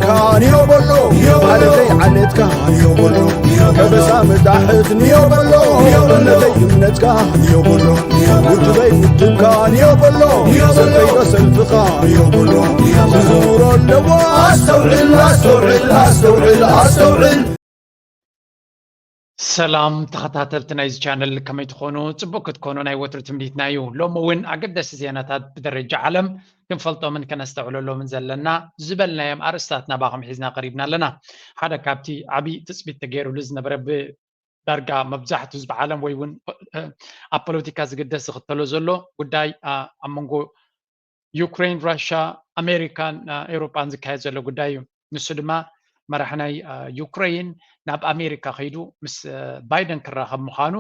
ካንዮ በሎ ዓለተይ ዓለትካ ንዮ በሎ ከበሳ ምጣሕት ንዮ በሎ እምነተይ እምነትካ ንዮ በሎ ውድበይ ውድብካ ንዮ በሎ ሰልፈይ ዶ ሰልፍኻ ንዮ በሎ ዝዝውሮ ኣለዎ ኣስተውዕል ኣስተውዕል ኣስተውዕል ኣስተውዕል። ሰላም ተኸታተልቲ ናይዚ ቻነል፣ ከመይ ትኾኑ? ጽቡቅ ክትኮኑ ናይ ወትሩ ትምኒትና እዩ። ሎሚ እውን ኣገደስቲ ዜናታት ብደረጃ ዓለም ክንፈልጦምን ከነስተውዕለሎምን ዘለና ዝበልናዮም ኣርእስታት ናባኹም ሒዝና ቀሪብና ኣለና። ሓደ ካብቲ ዓብዪ ትጽቢት ተገይሩሉ ዝነበረ፣ ብዳርጋ መብዛሕቱ ህዝቢ ዓለም ወይ እውን ኣብ ፖለቲካ ዝግደስ ዝኽተሎ ዘሎ ጉዳይ ኣብ መንጎ ዩክሬን፣ ራሻ፣ ኣሜሪካን ኤውሮጳን ዝካየድ ዘሎ ጉዳይ እዩ። ንሱ ድማ መራሕ ናይ ዩክሬን ናብ ኣሜሪካ ከይዱ ምስ ባይደን ክራኸብ ምዃኑ፣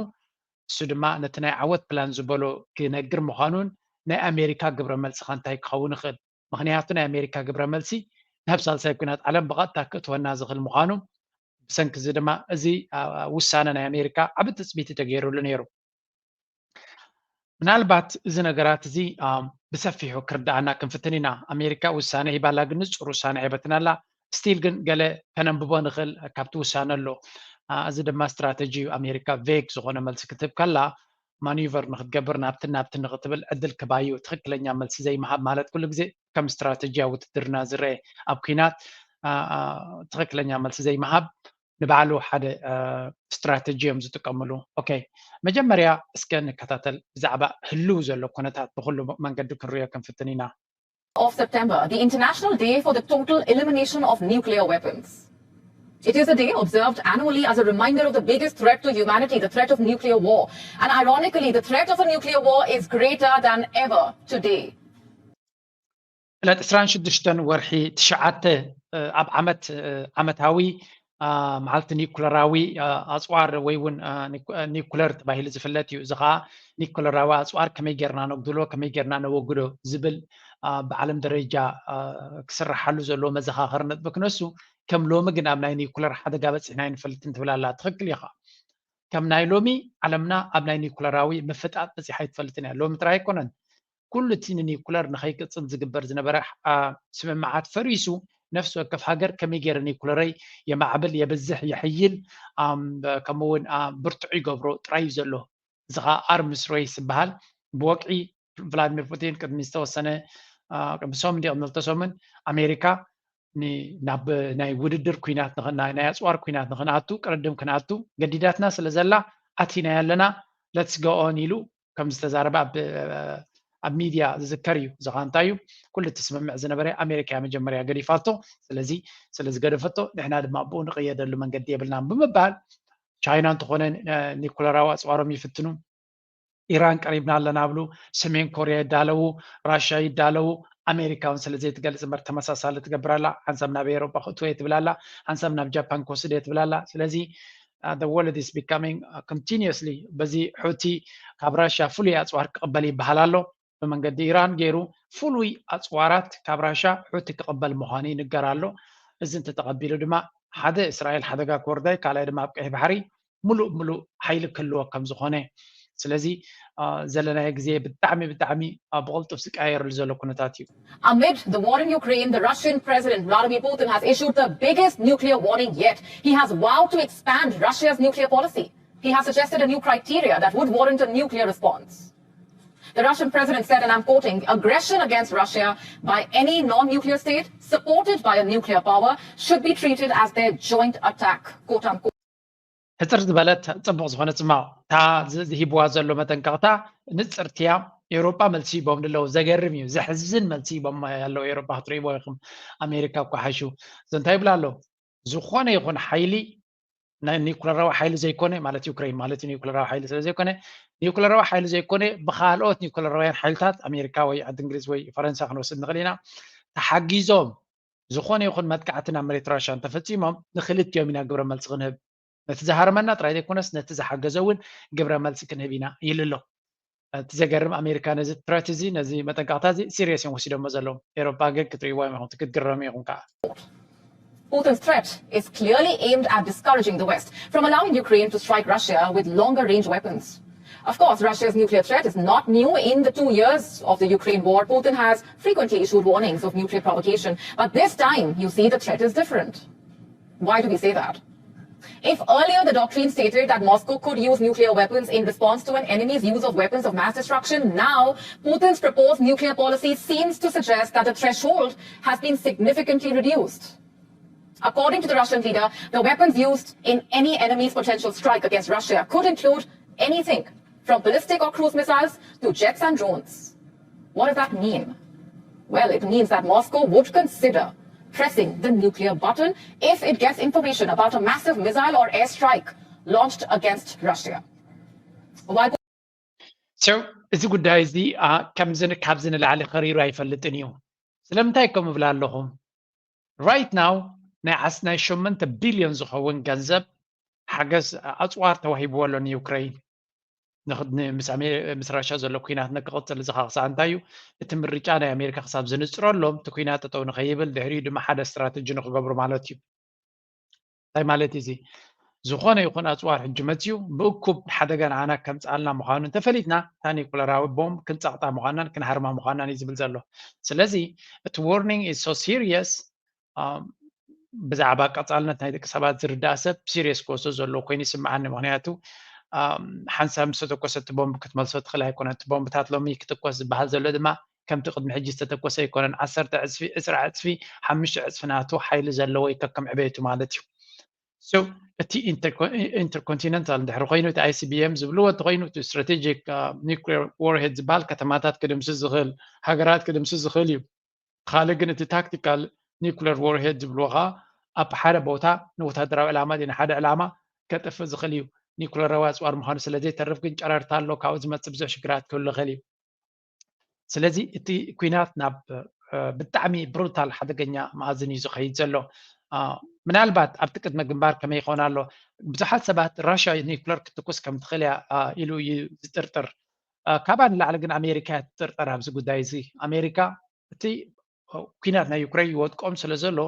እሱ ድማ ነቲ ናይ ዓወት ፕላን ዝበሎ ክነግር ምዃኑን ናይ ኣሜሪካ ግብረ መልሲ ከ እንታይ ክኸውን ይኽእል? ምኽንያቱ ናይ ኣሜሪካ ግብረ መልሲ ናብ ሳልሳይ ኲናት ዓለም ብቐጥታ ክእትወና ዝኽእል ምዃኑ፣ ብሰንኪ እዚ ድማ እዚ ውሳነ ናይ ኣሜሪካ ዓቢ ትጽቢት ተገይሩሉ ነይሩ። ምናልባት እዚ ነገራት እዚ ብሰፊሑ ክርድኣና ክንፍትን ኢና። ኣሜሪካ ውሳነ ሂባላ፣ ግን ንጹር ውሳነ ኣይበትን ኣላ። ስቲል ግን ገለ ከነንብቦ ንኽእል ካብቲ ውሳነ ኣሎ። እዚ ድማ ስትራተጂ እዩ። ኣሜሪካ ቬግ ዝኾነ መልሲ ክትህብ ከላ፣ ማኒቨር ንክትገብር ናብትን ናብትን ንክትብል ዕድል ክባዩ፣ ትኽክለኛ መልሲ ዘይምሃብ ማለት ኩሉ ግዜ ከም ስትራተጂያ ውትድርና ዝረአ ኣብ ኲናት ትኽክለኛ መልሲ ዘይምሃብ ንባዕሉ ሓደ ስትራተጂ እዮም ዝጥቀምሉ። ኦኬ፣ መጀመርያ እስከ ንከታተል ብዛዕባ ህልው ዘሎ ኩነታት ብኩሉ መንገዲ ክንሪኦ ክንፍትን ኢና። Of September, the International Day for the Total Elimination of Nuclear Weapons. It is a day observed annually as a reminder of the biggest threat to humanity, the threat of nuclear war. And ironically, the threat of a nuclear war is greater than ever today. ዕለት ዕስራን ሽዱሽተን ወርሒ ትሽዓተ ኣብ ዓመት ዓመታዊ መዓልቲ ኒኩለራዊ ኣፅዋር ወይ እውን ኒኩለር ተባሂሉ ዝፍለጥ እዩ። እዚ ከዓ ኒኩለራዊ ኣፅዋር ከመይ ጌርና ነጉድሎ፣ ከመይ ጌርና ነወግዶ ዝብል ብዓለም ደረጃ ክስራሓሉ ዘለዎ መዘኻኸሪ ነጥቢ ክነሱ፣ ከም ሎሚ ግን ኣብ ናይ ኒኩለር ሓደጋ በፂሕና ኣይንፈልጥን ትብል ኣላ። ትኽክል ኢኻ። ከም ናይ ሎሚ ዓለምና ኣብ ናይ ኒኩለራዊ ምፍጣጥ በፂሓ ኣይትፈልጥን እያ። ሎሚ ጥራይ ኣይኮነን፣ ኩሉ እቲ ንኒኩለር ንኸይቅፅል ዝግበር ዝነበረ ስምምዓት ፈሪሱ፣ ነፍሲ ወከፍ ሃገር ከመይ ገይረ ኒኩለረይ የማዕብል፣ የብዝሕ፣ የሕይል፣ ከምኡ እውን ብርቱዕ ይገብሮ ጥራይ እዩ ዘሎ። እዚ ከዓ ኣርምስ ሬስ ዝበሃል ብወግዒ ቭላድሚር ፑቲን ቅድሚ ዝተወሰነ ቅድሚ ሰሙን ድዩ ቅድሚ ክልተ ሰሙን ኣሜሪካ ናብ ናይ ውድድር ኲናት ናይ ኣፅዋር ኲናት ንክንኣቱ ቅርድም ክንኣቱ ገዲዳትና ስለ ዘላ ኣቲናያ ኣለና፣ let's go on ኢሉ ከም ዝተዛረበ ኣብ ሚድያ ዝዝከር እዩ። እዚ ከዓ እንታይ እዩ? ኩሉ እቲ ስምምዕ ዝነበረ ኣሜሪካ እያ መጀመርያ ገዲፋቶ። ስለዚ ስለ ዝገደፈቶ ንሕና ድማ ብኡ ንቅየደሉ መንገዲ የብልናን ብምባል ቻይና እንተኾነ ኒኩለራዊ ኣፅዋሮም ይፍትኑ፣ ኢራን ቀሪብና ኣለና ብሉ፣ ሰሜን ኮርያ ይዳለዉ፣ ራሽያ ይዳለዉ፣ ኣሜሪካ እውን ስለ ዘይትገልፅ እምበር ተመሳሳሊ ትገብር ኣላ። ሓንሳብ ናብ ኤውሮጳ ክእትወ ትብል ኣላ፣ ሓንሳብ ናብ ጃፓን ክወስደ ትብል ኣላ። ስለዚ the world is becoming continuously በዚ ሑቲ ካብ ራሽያ ፍሉይ ኣፅዋር ክቕበል ይበሃል ኣሎ። ብመንገዲ ኢራን ገይሩ ፍሉይ ኣፅዋራት ካብ ራሻ ሑቲ ክቕበል ምዃኑ ይንገር ኣሎ። እዚ እንተተቐቢሉ ድማ ሓደ እስራኤል ሓደጋ ክወርዳ እዩ፣ ካልኣይ ድማ ኣብ ቀይሕ ባሕሪ ሙሉእ ሙሉእ ሓይሊ ክህልዎ ከም ዝኾነ። ስለዚ ዘለናዮ ግዜ ብጣዕሚ ብጣዕሚ ብቕልጡፍ ዝቀያየረሉ ዘሎ ኩነታት እዩ። Amid the war in Ukraine, the Russian President Vladimir Putin has issued the biggest nuclear warning yet. He has vowed to expand Russia's nuclear policy. He has suggested a new criteria that would warrant a nuclear response. The Russian president said, and I'm quoting, aggression against Russia by any non nuclear state supported by a nuclear power should be treated as their joint attack, quote unquote. ሕፅር ዝበለት ፅቡቕ ዝኾነ ፅማቕ እታ ዝሂብዋ ዘሎ መጠንቀቕታ ንፅርትያ። ኤውሮጳ መልሲ ሂቦም ኣለዉ። ዘገርም እዩ፣ ዘሕዝን መልሲ ሂቦም ያለው ኤውሮጳ ክትርእይዎ ኢኹም። ኣሜሪካ እኳ ሓሹ እዞ እንታይ ይብላ ኣለዉ? ዝኾነ ይኹን ሓይሊ ናይ ኒኩለራዊ ሓይሊ ዘይኮነ ማለት ዩክሬን ማለት እዩ። ኒኩለራዊ ሓይሊ ስለ ዘይኮነ ኒኩለራዊ ሓይሊ ዘይኮነ ብካልኦት ኒኩለራውያን ሓይልታት ኣሜሪካ ወይ ዓዲ እንግሊዝ ወይ ፈረንሳ ክንወስድ ንኽእል ኢና ተሓጊዞም ዝኾነ ይኹን መጥቃዕቲ ናብ መሬት ራሻ እንተፈፂሞም ንክልቲኦም ኢና ግብረ መልሲ ክንህብ። ነቲ ዝሃረመና ጥራይ ዘይኮነስ ነቲ ዝሓገዘ እውን ግብረ መልሲ ክንህብ ኢና ይብል ኣሎ። እቲ ዘገርም ኣሜሪካ ነዚ ትረት እዚ ነዚ መጠንቀቕታ እዚ ሲሪየስ እዮም ወሲዶሞ ዘለዉ። ኤሮፓ ግን ክትርእይዎም ኢኹም ክትግረሙ ኢኹም ከዓ። Putin's threat is clearly aimed at discouraging the West from allowing Ukraine to strike Russia with longer range weapons. Of course, Russia's nuclear threat is not new. In the two years of the Ukraine war, Putin has frequently issued warnings of nuclear provocation. But this time, you see, the threat is different. Why do we say that? If earlier the doctrine stated that Moscow could use nuclear weapons in response to an enemy's use of weapons of mass destruction, now Putin's proposed nuclear policy seems to suggest that the threshold has been significantly reduced. According to the Russian leader, the weapons used in any enemy's potential strike against Russia could include anything from ballistic or cruise missiles to jets and drones. What does that mean? Well, it means that Moscow would consider pressing the nuclear button if it gets information about a massive missile or airstrike launched against Russia. While So እዚ ጉዳይ እዚ ከምዚ ካብዚ ንላዕሊ ከሪሩ ኣይፈልጥን እዩ። ስለምንታይ ከም እብላ ኣለኹ? Right now ናይ ዓስ ናይ ሸሞንተ ቢልዮን ዝኸውን ገንዘብ ሓገዝ ኣፅዋር ተዋሂብዎ ኣሎ ንዩክሬን። ምስ ራሻ ዘሎ ኩናት ንክቕፅል ዝኻኽሳ እንታይ እዩ? እቲ ምርጫ ናይ ኣሜሪካ ክሳብ ዝንፅረሎም እቲ ኩናት ጠጠው ንኸይብል ድሕሪኡ ድማ ሓደ ስትራተጂ ንክገብሩ ማለት እዩ። እንታይ ማለት እዚ? ዝኾነ ይኹን ኣፅዋር ሕጂ መፅዩ ብእኩብ ሓደጋ ንዓና ከምፅኣልና ምዃኑ እንተፈሊጥና እታ ኒኩለራዊ ቦምብ ክንፀቕጣ ምዃናን ክንሃርማ ምዃናን እዩ ዝብል ዘሎ። ስለዚ እቲ warning is so serious። ብዛዕባ ቀፃልነት ናይ ደቂ ሰባት ዝርዳእ ሰብ ሲሪየስ ክወስዶ ዘለዎ ኮይኑ ይስምዓኒ። ምክንያቱ ሓንሳብ ምስ ተተኮሰ እቲ ቦምብ ክትመልሶ ትኽእል ኣይኮነን። እቲ ቦምብታት ሎሚ ክትኮስ ዝበሃል ዘሎ ድማ ከምቲ ቅድሚ ሕጂ ዝተተኮሰ ኣይኮነን። ዓሰርተ ዕፅፊ፣ ዕስራ ዕፅፊ፣ ሓሙሽተ ዕፅፊ ናቱ ሓይሊ ዘለዎ እዩ ከከም ዕቤቱ ማለት እዩ። So እቲ intercontinental እንድሕር ኮይኑ እቲ ICBM ዝብልዎ እንተኮይኑ እቲ strategic nuclear warhead ዝበሃል ከተማታት ክድምስስ ዝኽእል፣ ሃገራት ክድምስስ ዝኽእል እዩ። ካልእ ግን እቲ tactical nuclear warhead ዝብልዎ ከዓ ኣብ ሓደ ቦታ ንወታደራዊ ዕላማ ድዩ ንሓደ ዕላማ ከጥፍእ ዝኽእል እዩ። ኒኩለራዊ ኣፅዋር ምዃኑ ስለ ዘይተርፍ ግን ጨረርታ ኣሎ፣ ካብኡ ዝመፅእ ብዙሕ ሽግራት ክህሉ ይኽእል እዩ። ስለዚ እቲ ኩናት ናብ ብጣዕሚ ብሩታል ሓደገኛ መኣዝን እዩ ዝኸይድ ዘሎ። ምናልባት ኣብቲ ቅድመ ግንባር ከመይ ይኸውን ኣሎ? ብዙሓት ሰባት ራሽያ ኒኩለር ክትኩስ ከም ትኽእል እያ ኢሉ እዩ ዝጥርጥር። ካባ ንላዕሊ ግን ኣሜሪካ እያ ትጥርጠር ኣብዚ ጉዳይ እዚ። ኣሜሪካ እቲ ኩናት ናይ ዩክሬን ይወድቆም ስለ ዘሎ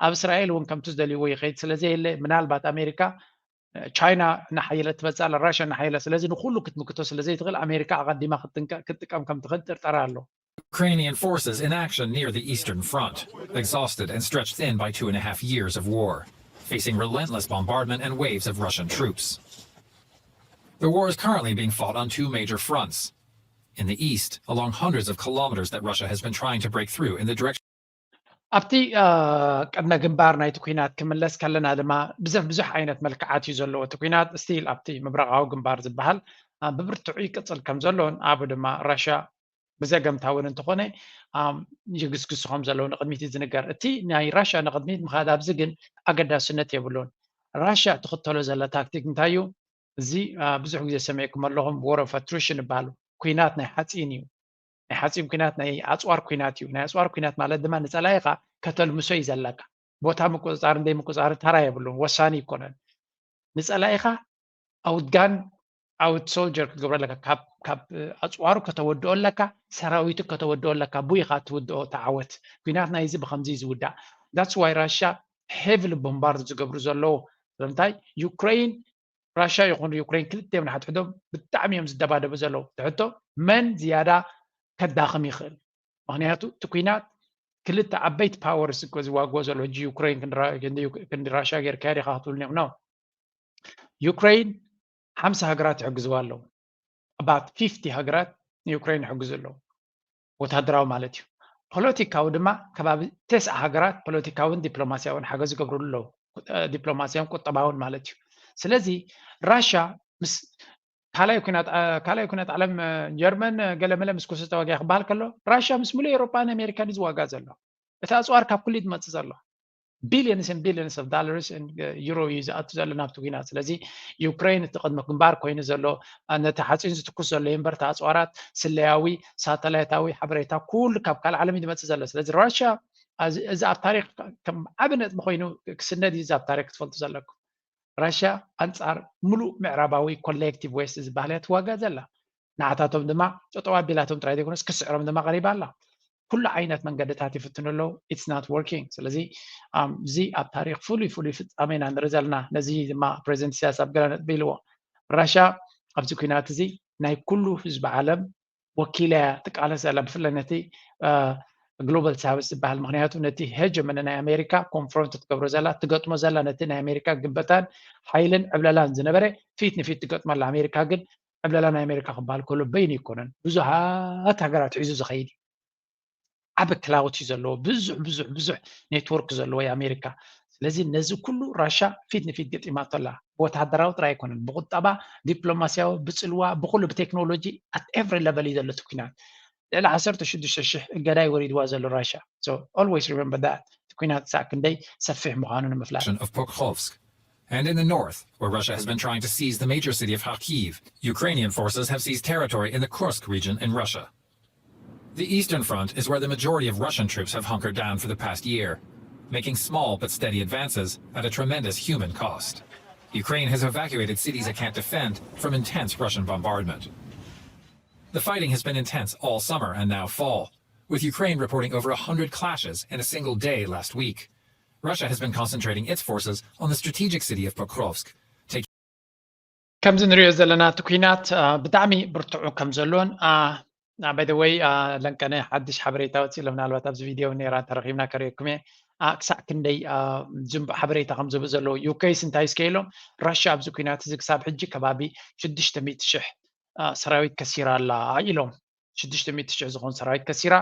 ኣብ እስራኤል እውን ከምቲ ዝደልይዎ ይኸይድ ስለ ዘየለ ምናልባት ኣሜሪካ ቻይና እናሓየለት ትመፅእ ኣላ፣ ራሽያ እናሓየለት። ስለዚ ንኩሉ ክትምክቶ ስለ ዘይትኽእል ኣሜሪካ ኣቐዲማ ክትጥቀም ከም ትኽእል ጥርጠራ ኣሎ። Ukrainian forces in action near the eastern front, exhausted and stretched thin by two and a half years of war, facing relentless bombardment and waves of Russian troops. The war is currently being fought on two major fronts. In the east, along hundreds of kilometers that Russia has been trying to break through in the direction ኣብቲ ቅድመ ግንባር ናይቲ ኩናት ክምለስ ከለና ድማ ብዙሕ ብዙሕ ዓይነት መልክዓት እዩ ዘለዎ። እቲ ኩናት ስቲል ኣብቲ ምብራቃዊ ግንባር ዝበሃል ብብርትዑ ይቅፅል ከም ዘሎን ኣብኡ ድማ ራሽያ ብዘገምታ እውን እንተኾነ ይግስግሱ ከም ዘለዉ ንቅድሚት እዩ ዝንገር። እቲ ናይ ራሽያ ንቅድሚት ምኻድ ኣብዚ ግን ኣገዳስነት የብሉን። ራሽያ ትኽተሎ ዘላ ታክቲክ እንታይ እዩ? እዚ ብዙሕ ግዜ ሰሚዕኩም ኣለኹም፣ war of attrition ይበሃል። ኩናት ናይ ሓፂን እዩ። ናይ ሓፂን ኩናት ናይ ኣፅዋር ኩናት እዩ። ናይ ኣፅዋር ኩናት ማለት ድማ ንፀላኢኻ ከተልምሶ እዩ ዘለካ። ቦታ ምቁፅፃር እንደይ ምቁፅፃር ተራ የብሉን፣ ወሳኒ ይኮነን። ንፀላኢኻ ኣውትጋን ኣውት ሶልጀር ክትገብሮ ኣለካ። ካብ ኣፅዋሩ ከተወድኦ ኣለካ፣ ሰራዊቱ ከተወድኦ ኣለካ። ቡ ኢኻ ትውድኦ ተዓወት። ኩናት ናይዚ ብከምዚ እዩ ዝውዳእ። That's why ራሽያ heavily bombard ዝገብሩ ዘለዉ። ስለምንታይ ዩክሬን ራሽያ ይኹን ዩክሬን ክልቲኦም ንሓድሕዶም ብጣዕሚ እዮም ዝደባደቡ ዘለዉ። ትሕቶ መን ዝያዳ ከዳኽም ይኽእል? ምክንያቱ እቲ ኩናት ክልተ ዓበይቲ ፓወርስ እኮ ዝዋግኦ ዘሎ። ሕጂ ዩክሬን ክንዲ ራሽያ ጌርካያ ዲኻ ክትብሉኒ ኢኹም። ኖ፣ ዩክሬን ሓምሳ ሃገራት ይሕግዝዋ ኣለዉ። About fifty ሃገራት ንዩክሬን ይሕግዙ ኣለዉ፣ ወታደራዊ ማለት እዩ። ፖለቲካዊ ድማ ከባቢ ተስዓ ሃገራት ፖለቲካውን ዲፕሎማሲያውን ሓገዝ ይገብሩሉ ኣለዉ። ዲፕሎማሲያውን ቁጠባውን ማለት እዩ። ስለዚ ራሽያ ምስ ካልኣይ ኩናት ዓለም ጀርመን ገለመለ ምስ ኮሶ ተዋጊኣ ክበሃል ከሎ ራሽያ ምስ ሙሉእ ኤውሮጳን ኣሜሪካን እዩ ዝዋጋእ ዘሎ። እቲ ኣፅዋር ካብ ኩሉ እዩ ዝመፅእ ዘሎ። Billions and billions of dollars and euro እዩ ዝኣቱ ዘሎ ናብቲ ኩናት። ስለዚ ዩክሬን እቲ ቅድሚ ግንባር ኮይኑ ዘሎ ነቲ ሓፂን ዝትኩስ ዘሎ እምበር እቲ ኣፅዋራት ስለያዊ ሳተላይታዊ ሓበሬታ ኩሉ ካብ ካልእ ዓለም እዩ ዝመፅእ ዘሎ። ስለዚ ራሽያ እዚ ኣብ ታሪክ ከም ዓቢ ነጥቢ ኮይኑ ክስነድ እዩ። እዚ ኣብ ታሪክ ክትፈልጡ ዘለኩም። ራሽያ ኣንጻር ምሉእ ምዕራባዊ ኮሌክቲቭ ዌስት ዝበሃል እያ ትዋጋእ ዘላ። ንዓታቶም ድማ ጠጠው ኣቢላቶም ጥራይ ዘይኮነስ ክስዕሮም ድማ ቀሪባ ኣላ። ኩሉ ዓይነት መንገድታት ይፍትኑ ኣለዉ። It's not working። ስለዚ እዚ ኣብ ታሪክ ፍሉይ ፍሉይ ፍጻሜ ኢና ንርኢ ዘለና። ነዚ ድማ ፕሬዚደንት ኢሳያስ ኣብ ገለ ነጥቢ ኢልዎ። ራሽያ ኣብዚ ኩናት እዚ ናይ ኩሉ ህዝቢ ዓለም ወኪላ እያ ትቃለስ ዘላ፣ ብፍላይ ነቲ ግሎባል ሳውዝ ዝበሃል። ምክንያቱ ነቲ ሄጀመኒ ናይ ኣሜሪካ ኮንፍሮንት ትገብሮ ዘላ፣ ትገጥሞ ዘላ፣ ነቲ ናይ ኣሜሪካ ግበታን ሓይልን ዕብለላን ዝነበረ ፊት ንፊት ትገጥመላ። ኣሜሪካ ግን ዕብለላ ናይ ኣሜሪካ ክበሃል ከሎ በይኑ ኣይኮነን፣ ብዙሃት ሃገራት ሒዙ ዝኸይድ እዩ። ዓቢ ክላውት እዩ ዘለዎ፣ ብዙሕ ብዙሕ ብዙሕ ኔትወርክ ዘለዎ እዩ ኣሜሪካ። ስለዚ ነዚ ኩሉ ራሻ ፊት ንፊት ገጢማቶ ኣላ። ብወተሃደራዊ ጥራይ ኣይኮነን፣ ብቁጠባ፣ ዲፕሎማስያዊ፣ ብጽልዋ፣ ብኩሉ፣ ብቴክኖሎጂ፣ at every level እዩ ዘሎ እቲ ኩናት። ልዕሊ ዓሰርተ ሽዱሽተ ሽሕ እገዳ እዩ ወሪድዋ ዘሎ ራሻ። So always remember that እቲ ኩናት ክሳዕ ክንደይ ሰፊሕ ምዃኑ ንምፍላጥ። Of Pokrovsk. And in the north, where Russia has been trying to seize the major city of Kharkiv, Ukrainian forces have seized territory in the Kursk region in Russia. The eastern front is where the majority of Russian troops have hunkered down for the past year, making small but steady advances at a tremendous human cost. Ukraine has evacuated cities it can't defend from intense Russian bombardment. The fighting has been intense all summer and now fall, with Ukraine reporting over a hundred clashes in a single day last week. Russia has been concentrating its forces on the strategic city of Pokrovsk, taking ከምዚ ንሪኦ ዘለና እቲ ኩናት ብጣዕሚ ብርትዑ ከም ዘሎን፣ by the way፣ ለንቀነ ሓድሽ ሓበሬታ ወፂእሎም፣ ምናልባት ኣብዚ ቪድዮ ነራ ተረኺብና ከርእየኩም እየ። ክሳዕ ክንደይ ዝንቡዕ ሓበሬታ ከም ዝህቡ ዘለዉ። ዩኬስ እንታይ እስከ ኢሎም፣ ራሽያ ኣብዚ ኩናት እዚ ክሳብ ሕጂ ከባቢ ሽዱሽተ ሚእቲ ሽሕ ሰራዊት ከሲራ ኣላ ኢሎም። ሽዱሽተ ሚእቲ ሽሕ ዝኾን ሰራዊት ከሲራ።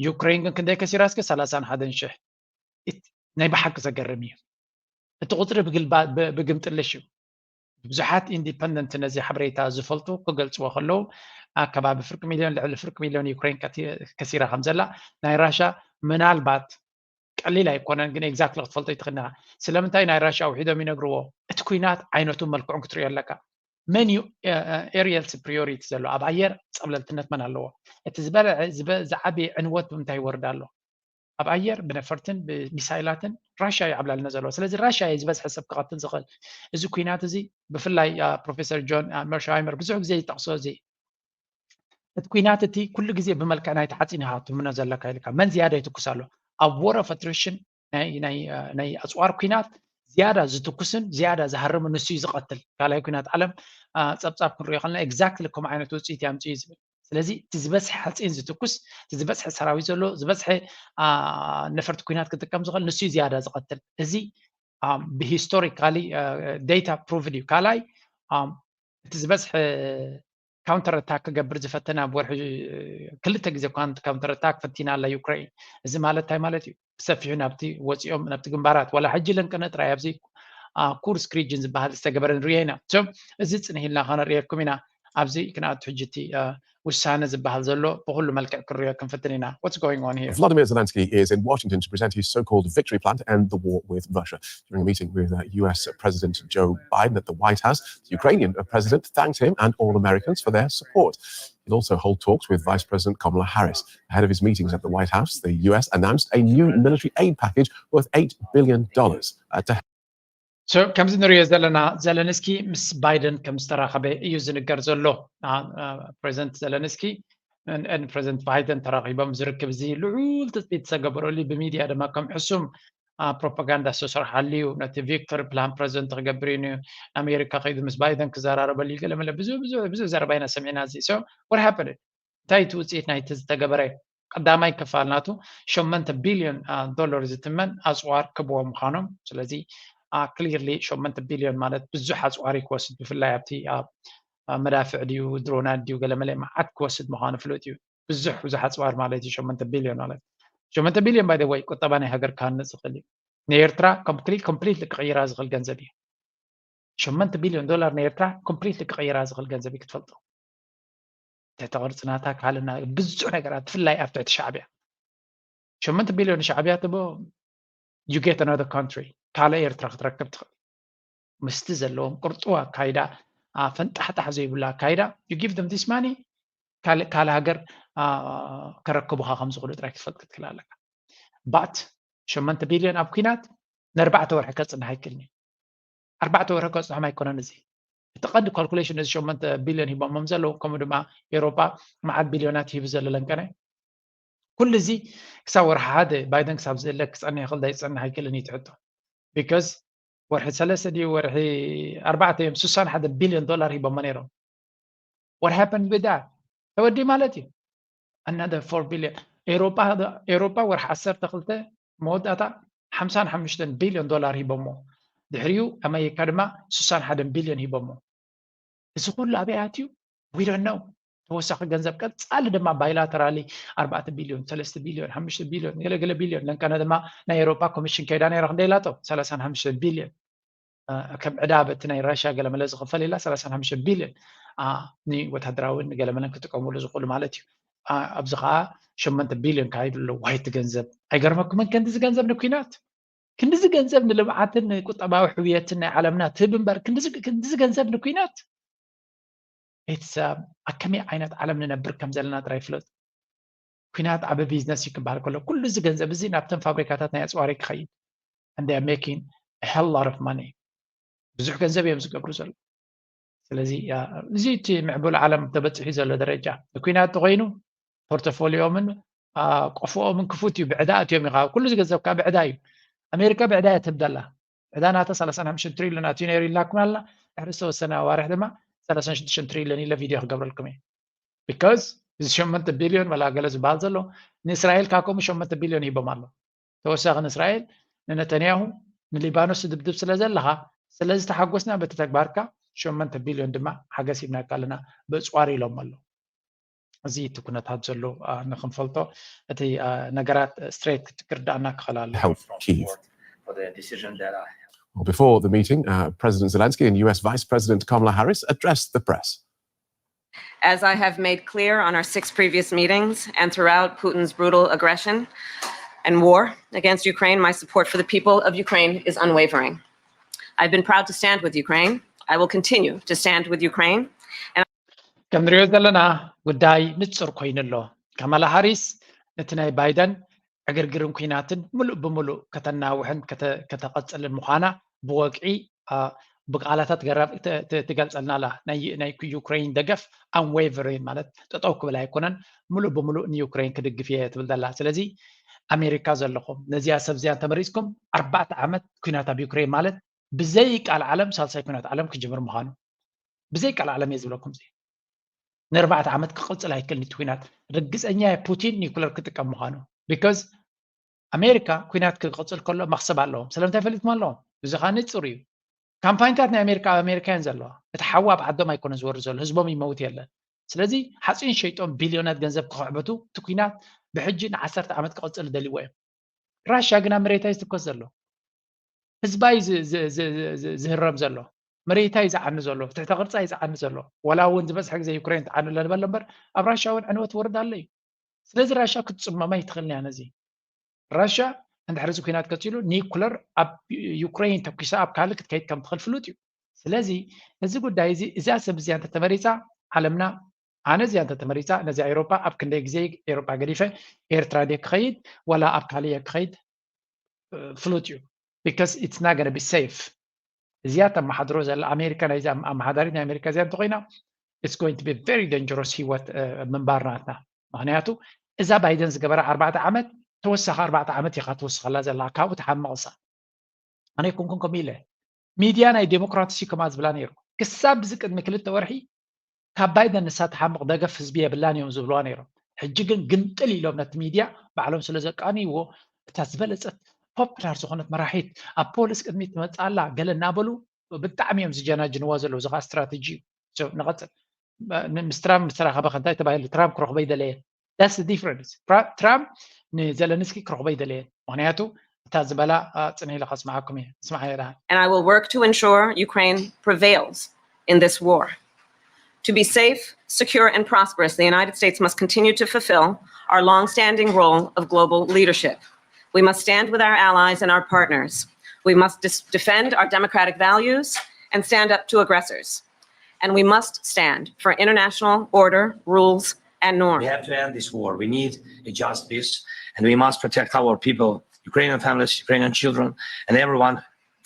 ዩክሬን ግን ክንደይ ከሲራ? እስከ ሰላሳን ሓደን ሽሕ። ናይ ብሓቂ ዘገርም እዩ። እቲ ቁፅሪ ብግምጥልሽ እዩ። ብዙሓት ኢንዲፐንደንት ነዚ ሓበሬታ ዝፈልጡ ክገልፅዎ ከለዉ፣ ኣብ ከባቢ ፍርቂ ሚልዮን፣ ልዕሊ ፍርቂ ሚልዮን ዩክሬን ከሲራ ከም ዘላ፣ ናይ ራሻ ምናልባት ቀሊል ኣይኮነን፣ ግን ኤግዛክትሊ ክትፈልጦ ይትኽእል ኢኻ። ስለምንታይ ናይ ራሻ ውሒዶም ይነግርዎ? እቲ ኩናት ዓይነቱ መልክዑን ክትሪኦ ኣለካ። መን እዩ ኤሪየል ሱፕሪዮሪቲ ዘሎ? ኣብ ኣየር ፀብለልትነት መን ኣለዎ? እቲ ዝበለዐ ዝዓበየ ዕንወት ብምንታይ ይወርድ ኣሎ? ኣብ ኣየር ብነፈርትን ብሚሳይላትን ራሻ እዩ ዓብላልና ዘለዎ። ስለዚ ራሻ እዩ ዝበዝሐ ሰብ ክቐትል ዝኽእል። እዚ ኩናት እዚ ብፍላይ ፕሮፌሰር ጆን መርሻይመር ብዙሕ ግዜ ይጠቕሶ፣ እዚ እቲ ኩናት እቲ ኩሉ ግዜ ብመልክዕ ናይ ተሓፂን ኢኻ ትምኖ ዘለካ ኢልካ። መን ዝያዳ ይትኩስ ኣሎ? ኣብ ዎር ኦፍ ኣትሪሽን ናይ ኣፅዋር ኩናት ዝያዳ ዝትኩስን ዝያዳ ዝሃርምን ንሱ እዩ ዝቐትል። ካልኣይ ኩናት ዓለም ፀብፃብ ክንሪኦ ከለና ኤግዛክትሊ ከምኡ ዓይነት ውፅኢት ያምፅኡ እዩ ዝብል። ስለዚ እቲ ዝበዝሐ ሓፂን ዝትኩስ፣ እቲ ዝበዝሐ ሰራዊት ዘሎ፣ ዝበዝሐ ነፈርቲ ኩናት ክጥቀም ዝኽእል ንሱ እዩ ዝያዳ ዝቐትል። እዚ ብሂስቶሪካሊ ዴታ ፕሩቭድ እዩ። ካልኣይ እቲ ዝበዝሐ ካውንተር ኣታክ ክገብር ዝፈተነ ኣብ ወርሒ ክልተ ግዜ እኳ ካውንተር ኣታክ ፈቲና ኣላ ዩክሬን። እዚ ማለት እንታይ ማለት እዩ? ብሰፊሑ ናብቲ ወፂኦም ናብቲ ግንባራት ዋላ ሕጂ ለንቀነ ጥራይ ኣብዚ ኩርስክ ሪጅን ዝበሃል ዝተገበረ ንሪኦ ኢና። እዚ ፅንሂልና ከነርእየኩም ኢና። ኣብዚ ክንኣቱ ሕጂ እቲ ውሳነ ዝበሃል ዘሎ ብኩሉ መልክዕ ክንሪኦ ክንፍትን ኢና። What's going on here? Volodymyr Zelensky is in Washington to present his so-called victory plan to end the war with Russia. During a meeting with uh, U S President Joe Biden at the White House, the Ukrainian president thanked him and all Americans for their support. He'll also hold talks with Vice President Kamala Harris. Ahead of his meetings at the White House, the U S announced a new military aid package worth eight billion dollars uh, to So ከምዚ ንሪኦ ዘለና ዘለንስኪ ምስ ባይደን ከም ዝተራኸበ እዩ ዝንገር ዘሎ። ፕሬዚደንት ዘለንስኪ ን ፕሬዚደንት ባይደን ተራኺቦም ዝርክብ እዚ ልዑል ትፅቢት ዝተገበረሉ፣ ብሚድያ ድማ ከም ሕሱም ፕሮፓጋንዳ ዝተሰርሓሉ እዩ። ነቲ ቪክቶሪ ፕላን ፕሬዚደንት ክገብር እዩ፣ ኣሜሪካ ከይዱ ምስ ባይደን ክዘራረበሉ እዩ፣ ገለመለ ብዙ ብዙ ብዙ ዘረባ ኢና ሰሚዕና። እዚ so what happened? እንታይ እቲ ውፅኢት ናይቲ ዝተገበረ? ቀዳማይ ክፋል ናቱ ሸመንተ ቢልዮን ዶላር ዝትመን ኣፅዋር ክብዎ ምዃኖም። ስለዚ ክሊርሊ ሸመንተ ቢልዮን ማለት ብዙሕ ኣፅዋር እዩ ክወስድ፣ ብፍላይ ኣብቲ ኣብ መዳፍዕ ድዩ ድሮናት ድዩ ገለመለ መዓት ክወስድ ምዃኑ ፍሉጥ እዩ። ብዙሕ ብዙሕ ኣፅዋር ማለት እዩ ሸመንተ ቢልዮን ማለት። ሸመንተ ቢልዮን by the way ቁጠባ ናይ ሃገር ክሃንፅ ዝኽእል እዩ። ንኤርትራ ኮምፕሊትሊ ክቕይራ ዝኽእል ገንዘብ እዩ። ሸመንተ ቢልዮን ዶላር ንኤርትራ ኮምፕሊትሊ ክቕይራ ዝኽእል ገንዘብ እዩ ክትፈልጦ። ትሕቲ ቅርፂ ናታ ካልእ ብዙሕ ነገራት ብፍላይ ኣብ ትሕቲ ሻዕብያ። ሸመንተ ቢልዮን ሻዕብያ ትቦ you get another country፣ ካልእ ኤርትራ ክትረክብ ትኽእል። ምስቲ ዘለዎም ቅርጡው ኣካይዳ፣ ፈንጣሕጣሕ ዘይብሉ ኣካይዳ you give them this money፣ ካልእ ሃገር ከረክቡኻ ከም ዝኽእሉ ጥራይ ክትፈልጥ ክትክእል ኣለካ። But ሸመንተ ቢልዮን ኣብ ኲናት ንኣርባዕተ ወርሒ ከፅንሕ ኣይክእልን እዩ። ኣርባዕተ ወርሒ ከፅንሖም ኣይኮነን። እዚ እቲ ቀንዲ ካልኩሌሽን እዚ ሸሞንተ ቢልዮን ሂቦሞም ዘለዉ፣ ከምኡ ድማ ኤውሮጳ መዓት ቢልዮናት ሂቡ ዘሎ ለንቀነ። ኩሉ እዚ ክሳብ ወርሒ ሓደ ባይደን ክሳብ ዝእለ ክፀንሕ ይኽእል ዶ ኣይፀንሕ ኣይክእልን እዩ እቲ ሕቶ። ቢካዝ ወርሒ ሰለስተ ድዩ ወርሒ ኣርባዕተ እዮም ስሳን ሓደ ቢልዮን ዶላር ሂቦሞ ነይሮም። What happened with that? ተወዲ ማለት እዩ። Another four billion. ኤሮጳ ኤሮጳ ወርሒ ዓሰርተ ክልተ መወዳእታ ሓምሳን ሓሙሽተን ቢልዮን ዶላር ሂቦሞ። ድሕሪኡ ኣሜሪካ ድማ ስሳን ሓደን ቢልዮን ሂቦሞ። እዚ ኩሉ ኣበይ ኣትዩ? We don't know። ተወሳኺ ገንዘብ ቀጻሊ ድማ bilaterally ኣርባዕተ ቢልዮን፣ ሰለስተ ቢልዮን፣ ሓሙሽተ ቢልዮን፣ ገለገለ ቢልዮን። ለንቀነ ድማ ናይ ኤሮጳ ኮሚሽን ከይዳ ነይራ ክንደይ ኢላቶ? ሰላሳን ሓሙሽተ ቢልዮን። ከም ዕዳ በቲ ናይ ራሽያ ገለመለ ዝኽፈል ኢላ ሰላሳን ሓሙሽተ ቢልዮን ንወታደራዊን ገለመለን ክጥቀምሉ ዝኽእሉ ማለት እዩ። ኣብዚ ከዓ ሸሞንተ ቢልዮን ካይዱ ኣለዉ። ዋይቲ ገንዘብ ኣይገርመኩምን? ክንድዚ ገንዘብ ንኩናት፣ ክንድዚ ገንዘብ ንልምዓትን ንቁጠባዊ ሕውየትን ናይ ዓለምና ትህብ እምበር ክንድዚ ገንዘብ ንኩናት? ቤተሰብ ኣብ ከመይ ዓይነት ዓለም ንነብር ከም ዘለና ጥራይ ፍለጡ። ኩናት ዓቢ ቢዝነስ እዩ ክበሃል ከሎ ኩሉ እዚ ገንዘብ እዚ ናብተን ፋብሪካታት ናይ ኣፅዋሪ ክኸይድ and they are making a hell lot of money። ብዙሕ ገንዘብ እዮም ዝገብሩ ዘለዉ። ስለዚ እዚ እቲ ምዕቡል ዓለም ተበፂሑ ዘሎ ደረጃ ኩናት ተኮይኑ ፖርቶፎሊዮምን ቆፎኦምን ክፉት እዩ። ብዕዳ ኣትዮም ኢኻ ኩሉ እዚ ገንዘብ ከዓ ብዕዳ እዩ። ኣሜሪካ ብዕዳ እያ ትህብ ዘላ። ዕዳ ናታ ሰላሳን ሓሙሽተን ትሪልዮን ኣትዩ ነይሩ ኢልናኩም ኣላ። ድሕሪ ዝተወሰነ ኣዋርሕ ድማ ሰላሳን ሽዱሽተን ትሪልዮን ኢለ ቪድዮ ክገብረልኩም እየ። Because እዚ ሸሞንተ ቢልዮን ወላ ገለ ዝበሃል ዘሎ ንእስራኤል ካብ ከምኡ ሸሞንተ ቢልዮን ሂቦም ኣሎ። ተወሳኺ ንእስራኤል ንነተንያሁ ንሊባኖስ ትድብድብ ስለ ዘለኻ ስለዚ ተሓጎስና በቲ ተግባርካ ሸሞንተ ቢልዮን ድማ ሓገስ ሂብናካ ኣለና ብእፅዋር ኢሎም ኣሎ። እዚ እቲ ኩነታት ዘሎ ንክንፈልጦ እቲ ነገራት ስትሬት ክትክርዳእና ክኽእል ኣሎ። Help Kyiv. For the decision that I Well, before the meeting, uh, President Zelensky and U S Vice President Kamala Harris addressed the press. As I have made clear on our six previous meetings and throughout Putin's brutal aggression and war against Ukraine, my support for the people of Ukraine is unwavering. I've been proud to stand with Ukraine. I will continue to stand with Ukraine. ከም ንሪኦ ዘለና ጉዳይ ንፁር ኮይኑ ኣሎ። ካማላ ሃሪስ ነቲ ናይ ባይደን ዕግርግርን ኩናትን ምሉእ ብምሉእ ከተናውሕን ከተቐፅልን ምዃና ብወግዒ ብቃላታት ገራብ ትገልፀልና ኣላ። ናይ ዩክሬን ደገፍ unwavering ማለት ጠጠው ክብል ኣይኮነን፣ ምሉእ ብምሉእ ንዩክሬን ክድግፍ እየ ትብል ዘላ። ስለዚ ኣሜሪካ ዘለኹም ነዚኣ ሰብ እዚኣ እንተመሪፅኩም ኣርባዕተ ዓመት ኩናት ኣብ ዩክሬን ማለት ብዘይ ቃል ዓለም ሳልሳይ ኩናት ዓለም ክጅምር ምዃኑ ብዘይ ቃል ዓለም እየ ዝብለኩም። ንኣርባዕተ ዓመት ክቕፅል ኣይክእልን እቲ ኩናት። ርግፀኛ እየ ፑቲን ኒኩለር ክጥቀም ምዃኑ። Because ኣሜሪካ ኩናት ክቕፅል ከሎ መኽሰብ ኣለዎም። ስለምንታይ ፈሊጥኩም ኣለዎም? እዚ ከዓ ንፁር እዩ። ካምፓኒታት ናይ ኣሜሪካ ኣብ ኣሜሪካ እየን ዘለዋ። እቲ ሓዊ ኣብ ዓዶም ኣይኮነን ዝወርድ ዘሎ፣ ህዝቦም ይመውት የለን። ስለዚ ሓፂን ሸይጦም ቢልዮናት ገንዘብ ክኽዕብቱ እቲ ኩናት ብሕጂ ንዓሰርተ ዓመት ክቕፅል ይደልይዎ እዮም። ራሽያ ግን ኣብ መሬታ እዩ ዝትኮስ ዘሎ፣ ህዝባ እዩ ዝህረም ዘሎ፣ መሬታ እዩ ዝዓኒ ዘሎ፣ ትሕተ ቅርፃ እዩ ዝዓኒ ዘሎ። ዋላ እውን ዝበዝሐ ግዜ ዩክሬን ትዓኒ ኣሎ ንበል እምበር ኣብ ራሽያ እውን ዕንወት ወርድ ኣሎ እዩ። ስለዚ ራሽያ ክትፅመማ ይትኽእል እያ ነዚ። ራሽያ እንድሕር እዚ ኩናት ቀፂሉ ኒኩለር ኣብ ዩክሬን ተኩሳ ኣብ ካልእ ክትከይድ ከም ትኽእል ፍሉጥ እዩ። ስለዚ እዚ ጉዳይ እዚ እዛ ሰብ እዚኣ እንተተመሪፃ ዓለምና ኣነ እዚኣ እንተተመሪፃ ነዚ ኤሮጳ ኣብ ክንደይ ግዜ ኤሮጳ ገዲፈ ኤርትራ ድየ ክኸይድ ዋላ ኣብ ካልእ እየ ክኸይድ ፍሉጥ እዩ። Because it's not gonna be safe። እዚኣ ተመሓድሮ ዘላ ኣሜሪካ ናይዚ ኣመሓዳሪት ናይ ኣሜሪካ እዚኣ እንተኮይና it's going to be very dangerous ህይወት ምንባር ናትና። ምክንያቱ እዛ ባይደን ዝገበራ ኣርባዕተ ዓመት ተወሳኺ ኣርባዕተ ዓመት ኢኻ ትወስኸላ ዘላ ካብኡ ትሓምቕ እሳ። ኣነ ይኩንኩን ከምኡ ኢለ ሚድያ ናይ ዴሞክራሲ ከማ ዝብላ ነይሩ ክሳብ ብዚ ቅድሚ ክልተ ወርሒ ካብ ባይደን ንሳ ትሓምቕ ደገፍ ህዝቢ የብላን እዮም ዝብልዋ ነይሮም። ሕጂ ግን ግምጥል ኢሎም ነቲ ሚድያ ባዕሎም ስለ ዘቃንይዎ እታ ዝበለፀት ፖፕላር ዝኾነት መራሒት ኣብ ፖሊስ ቅድሚት ትመፅእ ኣላ ገለ እናበሉ ብጣዕሚ እዮም ዝጀናጅንዋ ዘለዉ። እዚ ከዓ ስትራተጂ እዩ። ንቐፅል ምስ ትራምፕ ምስ ተራኸበ ከ እንታይ ተባሂሉ? ትራምፕ ክረኽቦ ኣይደለየን። That's the difference። ትራምፕ ንዘለንስኪ ክረኽቦ ኣይደለየን። ምክንያቱ እታ ዝበላ ፅንሕ ኢለ ከስምዓኩም እየ። ስምዓ የዳ And I will work to ensure Ukraine prevails in this war. To be safe, secure, and prosperous, the United States must continue to fulfill our long-standing role of global leadership. We must stand with our allies and our partners. We must dis- defend our democratic values and stand up to aggressors. And we must stand for international order, rules, and norms. We have to end this war. We need a just peace, and we must protect our people, Ukrainian families, Ukrainian children, and everyone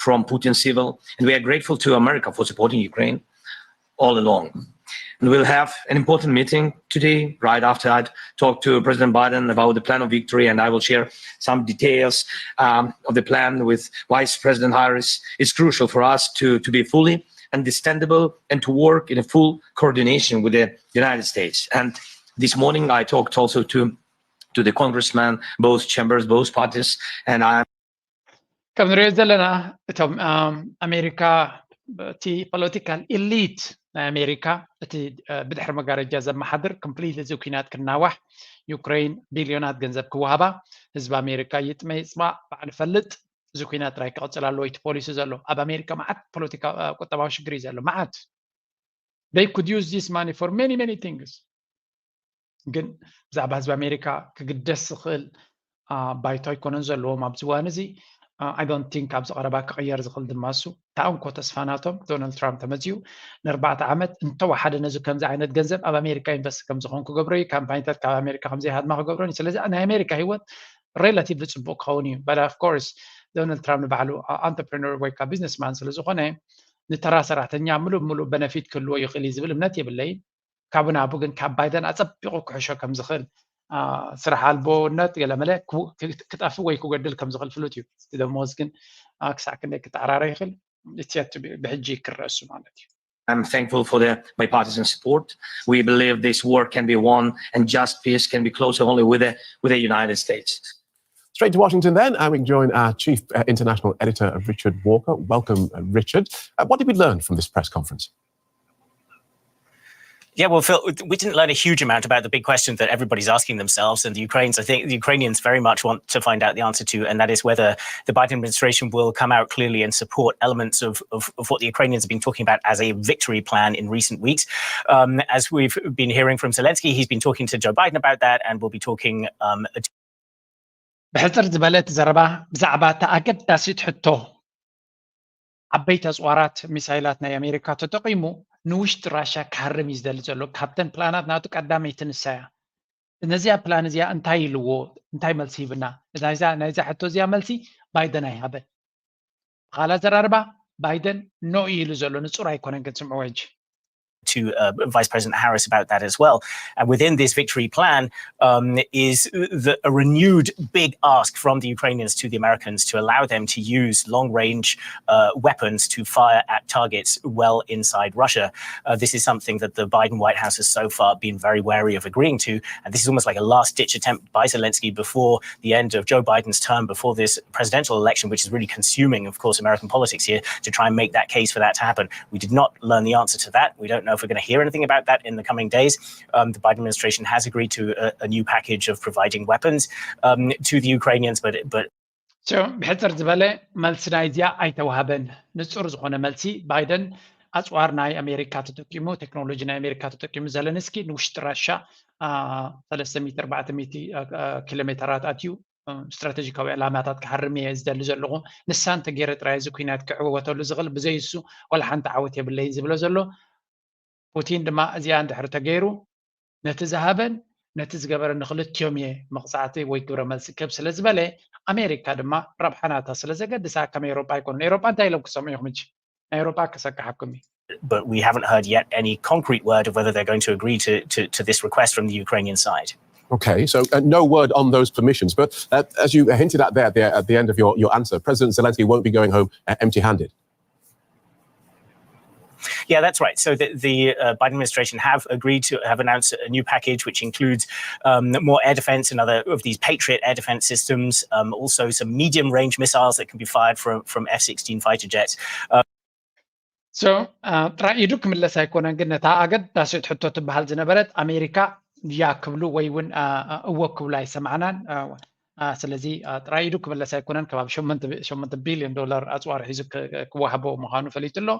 from Putin's evil. And we are grateful to America for supporting Ukraine all along. And we'll have an important meeting today, right after I talk to President Biden about the plan of victory, and I will share some details um, of the plan with Vice President Harris. It's crucial for us to, to be fully understandable and to work in a full coordination with the United States. And this morning I talked also to to the congressman, both chambers, both parties, and I ከም ንሪኦ ዘለና እቶም ኣሜሪካ እቲ political elite ናይ ኣሜሪካ እቲ ብድሕሪ መጋረጃ ዘመሓድር completely እዚ ኩናት ክናዋሕ ዩክሬን ቢልዮናት ገንዘብ ክወሃባ ህዝቢ ኣሜሪካ ይጥመ ይፅማእ ባዕሉ ፈልጥ እዚ ኩናት ጥራይ ክቕፅል ኣለዎ እቲ ፖሊሲ ዘሎ ኣብ ኣሜሪካ መዓት ፖለቲካ ቁጠባዊ ሽግር እዩ ዘሎ መዓት they could use this money for many many things ግን ብዛዕባ ህዝቢ ኣሜሪካ ክግደስ ዝኽእል ባይቶ ኣይኮነን ዘለዎም ኣብዚ እዋን እዚ I don't think ኣብዚ ቀረባ ክቕየር ዝኽእል ድማ እሱ ተኣንኮ ተስፋ ናቶም ዶናልድ ትራምፕ ተመፅኡ ንኣርባዕተ ዓመት እንተወሓደ ነዚ ከምዚ ዓይነት ገንዘብ ኣብ ኣሜሪካ ኢንቨስት ከም ዝኾን ክገብሮ እዩ ካምፓኒታት ካብ ኣሜሪካ ከምዘይሃድማ ክገብሮን እዩ ስለዚ ናይ ኣሜሪካ ህይወት relatively ፅቡቅ ክኸውን እዩ but of course ዶናልድ ትራምፕ ንባዕሉ entrepreneur ወይ ከዓ businessman ስለ ዝኾነ ንተራ ሰራሕተኛ ምሉእ ብምሉእ benefit ክህልዎ ይኽእል እዩ ዝብል እምነት የብለይን ካብ ናቡ ግን ካብ ባይደን ኣፀቢቑ ክሕሾ ከም ዝኽእል ስራሕ ኣልቦነት ገለመለ ክጠፍእ ወይ ክጎድል ከም ዝኽእል ፍሉጥ እዩ እቲ ደሞዝ ግን ክሳዕ ክንደይ ክተዓራረ ይኽእል ብሕጂ ክረሱ ማለት እዩ I'm thankful for the bipartisan support. We believe this war can be won and just peace can be closer only with the, with the United States. Straight to Washington then, and we join our chief uh, international editor, Richard Walker. Welcome, uh, Richard. Uh, what did we learn from this press conference? Yeah, well, Phil, we didn't learn a huge amount about the big question that everybody's asking themselves, and the Ukrainians, I think the Ukrainians very much want to find out the answer to, and that is whether the Biden administration will come out clearly and support elements of, of, of what the Ukrainians have been talking about as a victory plan in recent weeks. Um, as we've been hearing from Zelensky, he's been talking to Joe Biden about that, and we'll be talking um, ብሕፅር ዝበለ እቲ ዘረባ ብዛዕባ እታ ኣገዳሲት ሕቶ ዓበይቲ ኣፅዋራት ሚሳይላት ናይ ኣሜሪካ ተጠቒሙ ንውሽጢ ራሻ ክሃርም እዩ ዝደሊ ዘሎ ካብተን ፕላናት ናቱ ቀዳመይቲ ንሳ እያ ነዚኣ ፕላን እዚኣ እንታይ ኢልዎ እንታይ መልሲ ሂብና ናይዛ ሕቶ እዚኣ መልሲ ባይደን ኣይሃበን ብኻላ ዘራርባ ባይደን no እዩ ኢሉ ዘሎ ንፁር ኣይኮነን ግን ስምዕዎ ሕጂ to uh, Vice President Harris about that as well. And within this victory plan um, is the, a renewed big ask from the Ukrainians to the Americans to allow them to use long range uh, weapons to fire at targets well inside Russia. Uh, this is something that the Biden White House has so far been very wary of agreeing to. And this is almost like a last ditch attempt by Zelensky before the end of Joe Biden's term, before this presidential election, which is really consuming, of course, American politics here, to try and make that case for that to happen. We did not learn the answer to that. We don't know if we're going to hear anything about that in the coming days. Um, the Biden administration has agreed to a, a new package of providing weapons um, to the Ukrainians, but but ብሕፅር ዝበለ መልሲ ናይዚኣ ኣይተዋህበን ንፁር ዝኾነ መልሲ ባይደን ኣፅዋር ናይ ኣሜሪካ ተጠቂሙ ቴክኖሎጂ ናይ ኣሜሪካ ተጠቂሙ ዘለንስኪ ንውሽጢ ራሻ ሰለስተ ሚእቲ ኣርባዕተ ሚእቲ ኪሎ ሜተራት ኣትዩ ስትራቴጂካዊ ዕላማታት ክሃርም እየ ዝደሊ ዘለኹ ንሳ እንተገይረ ጥራይ እዚ ኩናት ክዕወተሉ ዝኽእል ብዘይ እሱ ዋላ ሓንቲ ዓወት የብለይን ዝብሎ ዘሎ ፑቲን ድማ እዚኣ እንድሕር ተገይሩ ነቲ ዝሃበን ነቲ ዝገበረ ንክልቲኦም እየ መቕፃዕቲ ወይ ግብረ መልሲ ክህብ ስለ ዝበለ ኣሜሪካ ድማ ረብሓ ናታ ስለ ዘገድሳ ከም ኤሮጳ ኣይኮኑን ኤሮጳ እንታይ ኢሎም ክሰምዑ ኢኹም ሕጂ ናይ ኤሮጳ ከሰካሓኩም እዩ but we haven't heard yet any concrete word of whether they're going to agree to, to, to this request from the Ukrainian side. Okay, so uh, no word on those permissions. But uh, as you hinted at there at the, at the end of your, your answer, President Zelensky won't be going home uh, empty handed. Yeah, that's right. So the, the uh, Biden administration have agreed to have announced a new package, which includes um, more air defense and other of these Patriot air defense systems, um, also some medium range missiles that can be fired from, from F sixteen fighter jets. Uh, so ጥራይ ኢዱ ክምለስ ኣይኮነን ግን ነታ ኣገዳሲት ሕቶ ትበሃል ዝነበረት ኣሜሪካ ያ ክብሉ ወይ እውን እወ ክብሉ ኣይሰማዕናን ስለዚ ጥራይ ኢዱ ክምለስ ኣይኮነን ከባቢ ሸሞንተ ቢልዮን ዶላር ኣፅዋር ሒዙ ክወሃቦ ምዃኑ ፈሊጡ ኣሎ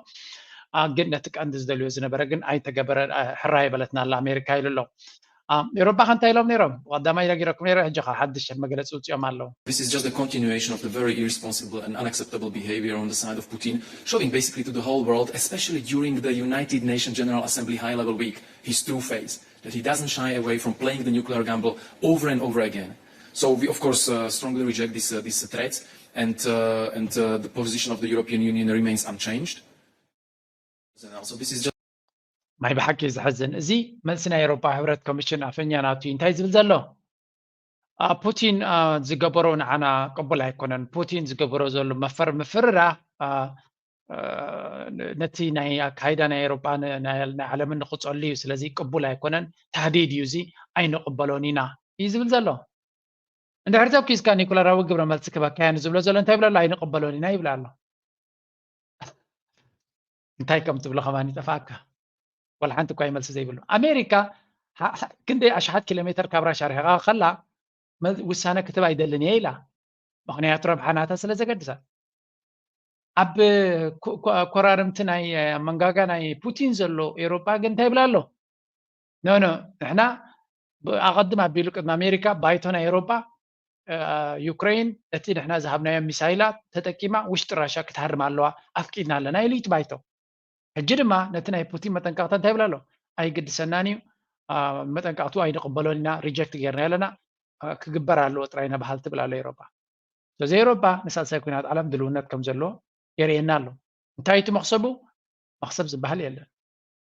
ግን ነቲ ቀንዲ ዝደልዮ ዝነበረ ግን ኣይተገበረ ሕራ የበለትና ኣላ ኣሜሪካ ኢሉ ኣሎ ኤሮፓ ከ እንታይ ኢሎም ነይሮም ቀዳማይ ነጊረኩም ነይረ ሕጂ ከ ሓድሽ መግለፂ ውፅኦም ኣለዉ This is just a continuation of the very irresponsible and unacceptable behavior on the side of Putin, showing basically to the whole world, especially during the United Nations General Assembly High Level Week, his true face, that he doesn't shy away from playing the nuclear gamble over and over again. So we, of course, uh, strongly reject this, uh, these threats, and, uh, and uh, the position of the European Union remains unchanged. And also, this is just ናይ ብሓቂ ዘሕዝን እዚ መልሲ ናይ ኤሮፓ ሕብረት ኮሚሽን ኣፈኛ ናቱ እንታይ ዝብል ዘሎ ፑቲን ዝገበሮ ንዓና ቅቡል ኣይኮነን ፑቲን ዝገበሮ ዘሎ መፈር ምፍርራ ነቲ ናይ ኣካይዳ ናይ ኤሮጳ ናይ ዓለምን ንክፀሉ እዩ። ስለዚ ቅቡል ኣይኮነን፣ ታህዲድ እዩ፣ እዚ ኣይንቕበሎን ኢና እዩ ዝብል ዘሎ። እንድሕር ተኪስካ ኒኩለራዊ ግብረ መልሲ ክበካያ ንዝብሎ ዘሎ እንታይ ይብሎ ኣሎ? ኣይንቕበሎን ኢና ይብል ኣሎ። እንታይ ከም ትብሎ ከማን ይጠፋእካ። ወላ ሓንቲ እኳ መልሲ ዘይብሉ። ኣሜሪካ ክንደይ ኣሽሓት ኪሎ ሜትር ካብ ራሻ ርሒቓ ከላ ውሳነ ክትብ ኣይደልን እየ ኢላ። ምክንያቱ ረብሓ ናታ ስለ ዘገድሳ። ኣብ ኮራርምቲ ናይ መንጋጋ ናይ ፑቲን ዘሎ ኤሮጳ ግን እንታይ ይብላ ኣሎ? ኖ ኖ፣ ንሕና ኣቐድም ኣቢሉ ቅድሚ ኣሜሪካ ባይቶ ናይ ኤሮጳ ዩክሬን እቲ ንሕና ዝሃብናዮ ሚሳይላት ተጠቂማ ውሽጢ ራሻ ክትሃርም ኣለዋ ኣፍቂድና ኣለና ኢሉ እዩ እቲ ባይቶ። ሕጂ ድማ ነቲ ናይ ፑቲን መጠንቀቕታ እንታይ ይብላ ኣሎ? ኣይግድሰናን እዩ፣ መጠንቀቕቱ ኣይንቕበሎን ኢና፣ ሪጀክት ጌርና ኣለና፣ ክግበር ኣለዎ ጥራይ ኢና በሃል ትብል ኣሎ ኤሮጳ። ስለዚ ኤሮጳ ንሳልሳይ ኩናት ዓለም ድልውነት ከም ዘሎ የርእየና ኣሎ። እንታይ እቲ መኽሰቡ? መኽሰብ ዝበሃል የለን።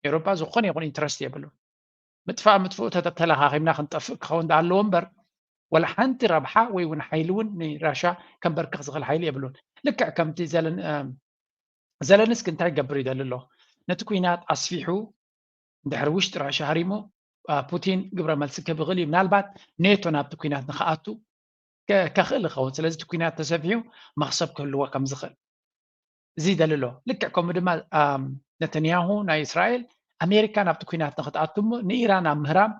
ኤሮጳ ዝኾነ ይኹን ኢንትረስት የብሉን። ምጥፋእ ምጥፍኡ ተተላኻኺምና ክንጠፍእ ክኸውን ኣለዎ እምበር ወላ ሓንቲ ረብሓ ወይ እውን ሓይሊ እውን ንራሻ ከንበርክኽ ዝኽእል ሓይሊ የብሉን። ልክዕ ከምቲ ዘለንስኪ እንታይ ይገብር ይደሊ ኣሎ? ነቲ ኩናት ኣስፊሑ እንድሕር ውሽጢ ራሻ ሃሪሙ ፑቲን ግብረ መልሲ ክህብ ይኽእል እዩ። ምናልባት ኔቶ ናብቲ ኩናት ንክኣቱ ከኽእል ይኸውን። ስለዚ እቲ ኩናት ተሰፊሑ መኽሰብ ክህልዎ ከም ዝኽእል እዚ ይደሊ ኣሎ። ልክዕ ከምኡ ድማ ነተንያሁ ናይ እስራኤል ኣሜሪካ ናብቲ ኩናት ንክትኣቱ እሞ ንኢራን ኣብ ምህራም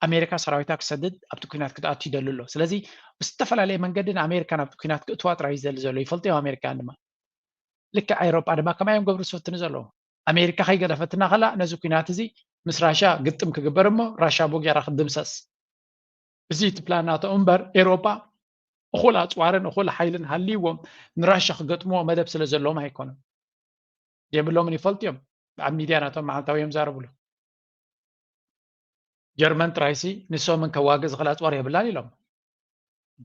ኣሜሪካ ሰራዊታ ክሰድድ ኣብቲ ኩናት ክትኣቱ ይደሊ ኣሎ። ስለዚ ብዝተፈላለየ መንገዲ ንኣሜሪካ ናብቲ ኩናት ክእትዋ ጥራይ እዩ ዝደሊ ዘሎ። ይፈልጦ እዮም ኣሜሪካውያን ድማ። ልክዕ ኣውሮጳ ድማ ከምኣ እዮም ገብሩ ዝፈትኑ ዘለዉ። ኣሜሪካ ከይገደፈትና ከላ ነዚ ኩናት እዚ ምስ ራሻ ግጥም ክግበር እሞ ራሻ ቦጊራ ክትድምሰስ። እዚ እቲ ፕላን ናቶም እምበር ኤውሮጳ እኹል ኣፅዋርን እኹል ሓይልን ሃልይዎም ንራሻ ክገጥምዎ መደብ ስለ ዘለዎም ኣይኮኑን። የብሎምን ይፈልጡ እዮም። ኣብ ሚድያ ናቶም መዓልታዊ እዮም ዛረብሉ። ጀርመን ጥራይሲ ንሶምን ከዋግእ ዝኽእል ኣፅዋር የብላን ኢሎም።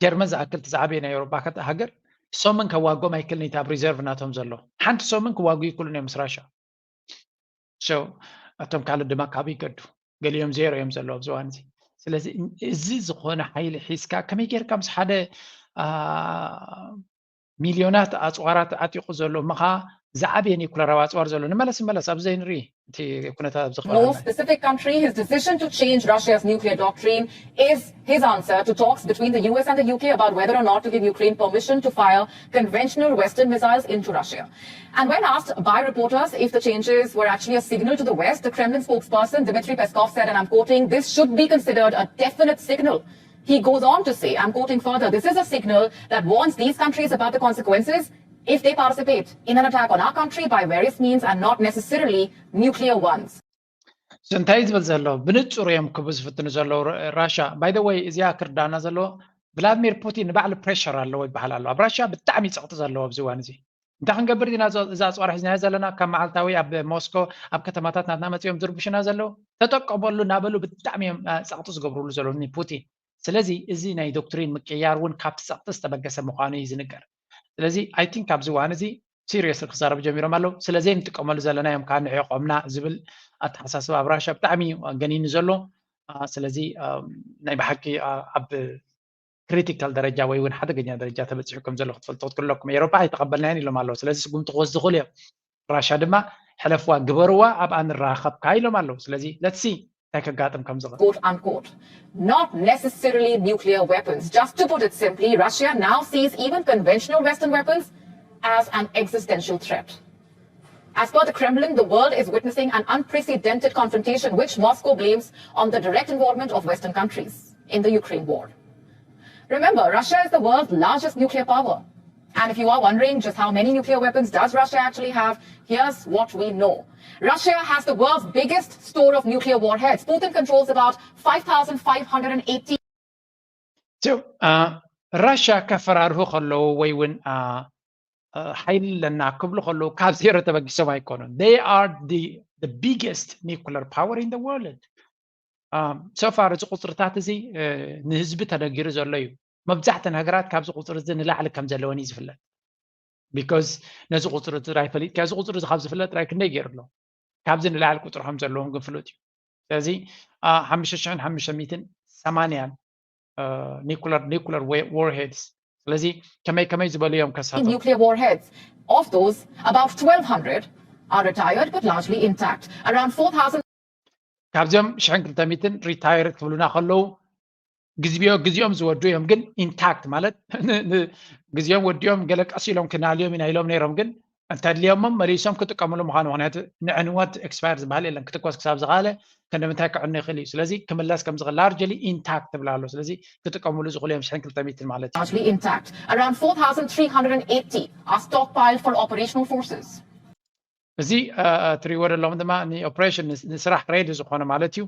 ጀርመን ዝኣክል እቲ ዝዓበየ ናይ ኤውሮጳ ሃገር ሶምን ከዋግኦም ኣይክልን እቲ ኣብ ሪዘርቭ ናቶም ዘሎ ሓንቲ ሶምን ክዋግኡ ይክሉን እዮም ምስ ራሻ። እቶም ካልእ ድማ ካብ ይገዱ ገሊኦም ዜሮ እዮም ዘለዉ ኣብዚ እዋን እዚ። ስለዚ እዚ ዝኾነ ሓይሊ ሒዝካ ከመይ ጌርካ ምስ ሓደ ሚልዮናት ኣፅዋራት ዓጢቑ ዘሎ እሞ ከዓ ዝዓበየ ኒኩለራዊ ኣፅዋር ዘሎ ንመለስ ንመለስ ኣብዚ ዘይንርኢ እቲ ኩነታት ኣብዚ No specific country, his decision to change Russia's nuclear doctrine is his answer to talks between the U S and the U K about whether or not to give Ukraine permission to fire conventional Western missiles into Russia. And when asked by reporters if the changes were actually a signal to the West, the Kremlin spokesperson Dmitry Peskov said, and I'm quoting, "This should be considered a definite signal." He goes on to say, I'm quoting further, "This is a signal that warns these countries about the consequences if they participate in an attack on our country by various means and not necessarily nuclear ones." እንታይ ዝብል ዘሎ ብንጹር እዮም ክቡ ዝፍትኑ ዘለዉ ራሻ። ባይ ዘ ወይ እዚኣ ክርዳና ዘለዎ ቭላድሚር ፑቲን ንባዕሉ ፕሬሸር ኣለዎ ይበሃል ኣሎ። ኣብ ራሻ ብጣዕሚ ጸቕጢ ዘለዎ ኣብዚ እዋን እዚ እንታይ ክንገብር ዲና እዛ ኣፅዋር ሒዝናዮ ዘለና ካብ መዓልታዊ ኣብ ሞስኮ ኣብ ከተማታት ናትና መፂኦም ዝርብሽና ዘለዉ ተጠቀመሉ እናበሉ ብጣዕሚ እዮም ጸቕጢ ዝገብርሉ ዘለዉ ኒፑቲን። ስለዚ እዚ ናይ ዶክትሪን ምቅያር እውን ካብቲ ጸቕጢ ዝተበገሰ ምዃኑ እዩ ዝንገር። ስለዚ ኣይ ቲንክ ኣብዚ እዋን እዚ ሲሪየስ ክዛረቡ ጀሚሮም ኣለዉ። ስለዚ ንጥቀመሉ ዘለና እዮም ከዓ ንዕዮ ቆምና ዝብል ኣተሓሳስባ ኣብ ራሻ ብጣዕሚ እዩ ገኒኑ ዘሎ። ስለዚ ናይ ብሓቂ ኣብ ክሪቲካል ደረጃ ወይ እውን ሓደገኛ ደረጃ ተበፂሑ ከም ዘሎ ክትፈልጡ ክትክለኩም ኤሮፓ ኣይተቐበልናዮን ኢሎም ኣለዉ። ስለዚ ስጉምቲ ክወስዱ ይኽእሉ እዮም። ራሻ ድማ ሕለፍዋ ግበርዋ ኣብኣ ንራኸብካ ኢሎም ኣለዉ። ስለዚ ለትሲ እንታይ ከጋጥም ከም ዝኽእል Quote unquote. Not necessarily nuclear weapons. Just to put it simply, Russia now sees even conventional Western weapons as an existential threat. As per the Kremlin, the world is witnessing an unprecedented confrontation which Moscow blames on the direct involvement of Western countries in the Ukraine war. Remember, Russia is the world's largest nuclear power. And if you are wondering just how many nuclear weapons does Russia actually have, here's what we know. Russia has the world's biggest store of nuclear warheads. Putin controls about five thousand five hundred and eighty. ራሻ ከፈራርሁ ከለዉ ወይ እውን ሓይሊ ኣለና ክብሉ ከለዉ ካብ ዜሮ ተበጊሶም ኣይኮኑን። They are the biggest nuclear power in the world. ሶፋር እዚ ቁፅርታት እዚ ንህዝቢ ተነጊሩ ዘሎ እዩ። መብዛሕተን ሃገራት ካብዚ ቁፅሪ እዚ ንላዕሊ ከም ዘለወን እዩ ዝፍለጥ። ቢኮዝ ነዚ ቁፅሪ ጥራይ ፈሊጥካ እዚ ቁፅሪ እዚ ካብ ዝፍለጥ ጥራይ ክንደይ ገይሩ ኣሎ። ካብዚ ንላዕሊ ቁፅሪ ከም ዘለዎም ግን ፍሉጥ እዩ። ስለዚ ሓሙሽተ ሽሕን ሓሙሽተ ሚእትን ሰማንያን ኒኩለር ኒኩለር ዋርሄድስ ስለዚ ከመይ ከመይ ዝበሉ እዮም ከሳቶም nuclear warheads. Of those, about twelve hundred are retired but largely intact. Around four thousand ካብዚኦም ሽሕን ክልተ ሚትን retire ክብሉና ከለዉ ግዝቢኦ ግዜኦም ዝወዱ እዮም። ግን intact ማለት ግዜኦም ወዲኦም ገለ ቀስ ኢሎም ክናልዮም ኢና ኢሎም ነይሮም። ግን እንተድልዮሞም መሊሶም ክጥቀምሉ ምዃኑ፣ ምክንያቱ ንዕንወት expire ዝበሃል የለን፣ ክትኮስ ክሳብ ዝኸኣለ ክንዲ ምንታይ ክዕኑ ይኽእል እዩ። ስለዚ ክምለስ ከም ዝኽእል largely intact ትብል ኣሎ። ስለዚ ክጥቀምሉ ዝኽእሉ እዮም ሽሕን ክልተ ሚትን ማለት እዩ። Largely intact. Around four thousand three hundred and eighty are stockpiled for operational forces. እዚ ትሪእዎ ዘለኹም ድማ ንኦፕሬሽን ንስራሕ ready ዝኾነ ማለት እዩ።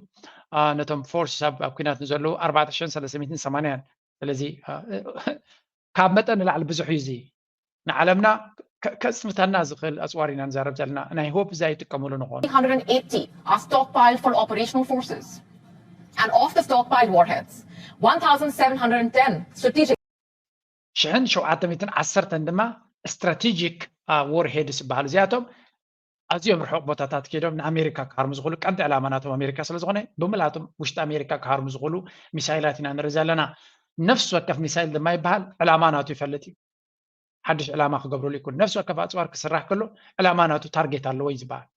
ነቶም ፎርስ ኣብ ኩናት ንዘለዉ ኣርባዕተ ሽሕን ሰለስተ ሚእትን ሰማንያን። ስለዚ ካብ መጠን ንላዕሊ ብዙሕ እዩ። እዚ ንዓለምና ከጽንተና ዝኽእል ኣፅዋር ኢና ንዛረብ ዘለና። ናይ ሆፕ እዚ ኣይጥቀምሉ ንኾኑ Three hundred and eighty are stockpiled for operational forces. And of the stockpiled warheads, one thousand seven hundred and ten strategic ሽሕን ሸውዓተ ሚእትን ዓሰርተን ድማ strategic warheads ዝበሃሉ፣ እዚኣቶም ኣዝዮም ርሑቕ ቦታታት ከይዶም ንኣሜሪካ ክሃርሙ ዝኽእሉ ቀንዲ ዕላማ ናቶም ኣሜሪካ ስለ ዝኾነ፣ ብምልኣቶም ውሽጢ ኣሜሪካ ክሃርሙ ዝኽእሉ ሚሳይላት ኢና ንርኢ ዘለና። ነፍሲ ወከፍ ሚሳይል ድማ ይበሃል ዕላማ ናቱ ይፈልጥ እዩ። ሓድሽ ዕላማ ክገብርሉ ይክእሉ። ነፍሲ ወከፍ ኣፅዋር ክስራሕ ከሎ ዕላማ ናቱ ታርጌት ኣለዎ እዩ ዝበሃል፣